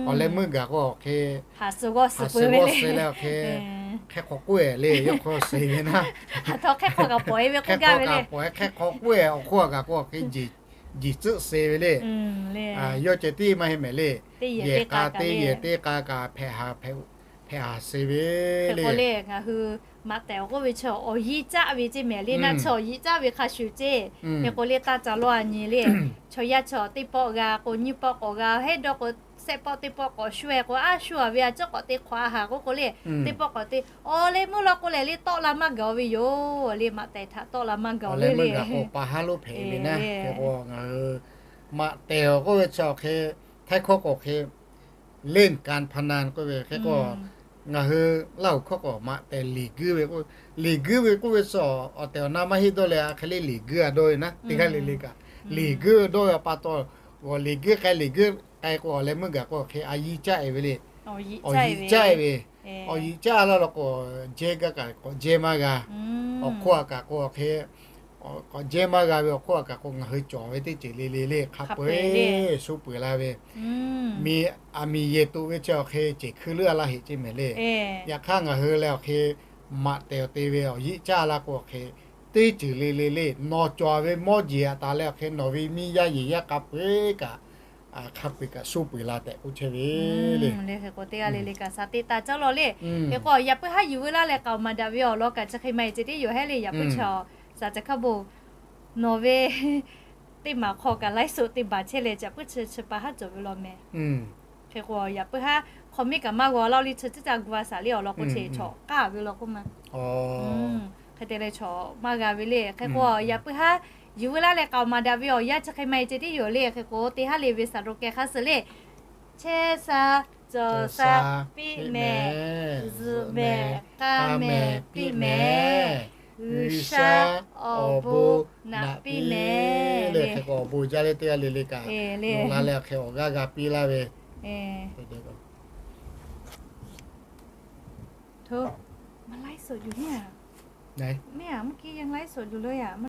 Awˬ leh meuˇ gaˬ k'o awˬ hk'e haˍ suh g'awˇ suh leh awˬ hk'e hk'e hk'awꞈ k'oˆ e le, yawˇ hk'aw suh ve naˉ, hk'e hk'awꞈ kaꞈ pawˬ e ve k'oˆ gaˇ ve le. Hk'e hk'awꞈ k'oˆ e awˬ hk'oˆ a kaꞈ k'o awˬ hk'e jeˬ tcuhˆ suh ve le. Yawˇ ceh tiˉ maˇ heˆ mehˍ le. Yehˬ k'a teˇ yehˬ teˇ k'a kaꞈ hpehꞈ haˍ suh ve le. Ngaˬ hui maꞈ tehˬ awˬ k'oˆ ve chi awˬ yiˇ caˆ ve ceˇ mehˍ le. Naˆ chi awˬ yiˇ caˆ ve hk'a shuˍ ceˇ. Hk'e k'o le taˇ ca lawˇ a nyi le. Chaw yaˇ chi teˇ pawˆ g'a k'o nyiˇ pawˆ k'awꞈ g'a, heˉ dawˇ k'o shehˆ pawˆ teˇ pawˆ k'awꞈ shu e k'o, a shu a ve a ciˉ k'awꞈ te hk'awꞈ a haˍ k'oˆ k'o le, teˇ pawˆ k'awꞈ te. Awˬ leh meuˇ law k'o lehˬ le tawˆ la maˇ gaˬ ve yoˬ le. Maꞈ tehˬ htaꞈ tawˆ la maˇ gaˬ ve le. Awˬ pa haˉ lo hpehꞈ ve naˉ. Hk'e k'o ngaˬ hui maꞈ tehˬ awˬ k'oˆ ve chi awˬ hk'e, htaiˇ hkawˇ k'o hk'e เล่นการพนัน k'oˆ ve hk'e k'o, ngaˬ hui Laˇ huˍ hkawˇ k'o maꞈ tehˬ liꞈ guiˇ ve k'o, liꞈ guiˇ ve k'oˆ ve chi awˬ tehˬ awˬ na maˇ heˆ dawˇ leh a hk'e le liꞈ guiˇ a dawˇ ve naˉ, teˇ g'aˇ le le kaꞈ liꞈ guiˇ dawˇ ve pa taw, g'awˬ liꞈ guiˇ k'ai liꞈ guiˇ k'ai k'o awˬ leh meuˇ gaˬ k'o hk'e a yiˇ caˆ e ve le. Awˬ yiˇ caˆ e ve, awˬ yiˇ caˆ laˇ law k'o, jehˇ gaˇ kaꞈ k'awꞈ jehˇ maˇ g'a. Awˬ hk'oˆ a kaꞈ k'o hk'e k'awꞈ jehˇ maˇ g'a ve awˬ hk'oˆ a kaꞈ k'o ngaˬ hui cawˬ ve teˇ ceuˬ le le le hk'a peu-eˬ shu peuˬ la ve. Miˬ aˬ miˬ yehˬ toꞈ ve chi awˬ hk'e ceˬ hkui leuˉ a laˇ heꞈ ceˇ mehˍ le. Yaꞈ hk'aˇ ngaˬ hui leh awˬ hk'e maꞈ tehˬ awˬ te ve awˬ yiˆ caˇ la k'o, awˬ hk'e teˇ ceuˬ le le le nawˬ cawˬ ve mawˇ jeˬ aꞈ taˍ leh, awˬ hk'e nawˬ ve miˇ yaˇ yehˬ yaˇ k'a peu-eˬ kaꞈ hk'a peu-eˬ kaꞈ suh peu-eˬ la tehꞈ k'oˆ chehˇ ve le. Hk'e k'o teˇ g'aˇ le le kaꞈ shaˍ teꞈ taˍ caˇ lawˬ le. Hk'e k'o yaꞈ puiˉ haˉ yuˬ veu laˇ leh k'aoˍ maˍ daꞈ ve awˬ lawn kaꞈ chi hk'e maˇ heˆ ceh tiˉ yoˬ hehˉ le. Yaꞈ puiˉ chi shaˍ ceh hk'a bon nawˬ ve teˇ maˬ hk'aw kaꞈ laiˉ suhˍ te baˬ chehˇ leh, yaꞈ puiˉ chi chi pa haˉ cawˬ ve law meh. Hk'e k'o yaꞈ puiˉ haˉ hk'aw miˇ kaꞈ maˇ g'aw laˇ le, chi ciˉ ca gu a shaˍ le awˬ lawn k'o, chi chaw k'aˇ ve law k'oˆ ma. Hk'e te leh chaw maˇ g'a ve le. Hk'e k'o yaꞈ puiˉ haˉ yuˬ veu laˇ leh k'aoˍ maˍ daꞈ ve awˬ yanˇ chi hk'e maˇ heˆ ceh tiˉ yoˬ le. Hk'e k'o teˇ haˉ le ve shaˍ ro keh hk'a suh le. Chehˇ sha, cawˬ sha, piˇ mehˍ, zuhꞈ mehˍ, k'a mehˍ, piˇ mehˍ, G'uiˬsha awˬ bon naꞈ piˇ mehˍ le. Hk'e k'o awˬ bon jaˇ leh teˇ g'aˇ le le kaꞈ le la leh awˬ hk'e awˬ g'aˇ g'a piˇ laˇ ve.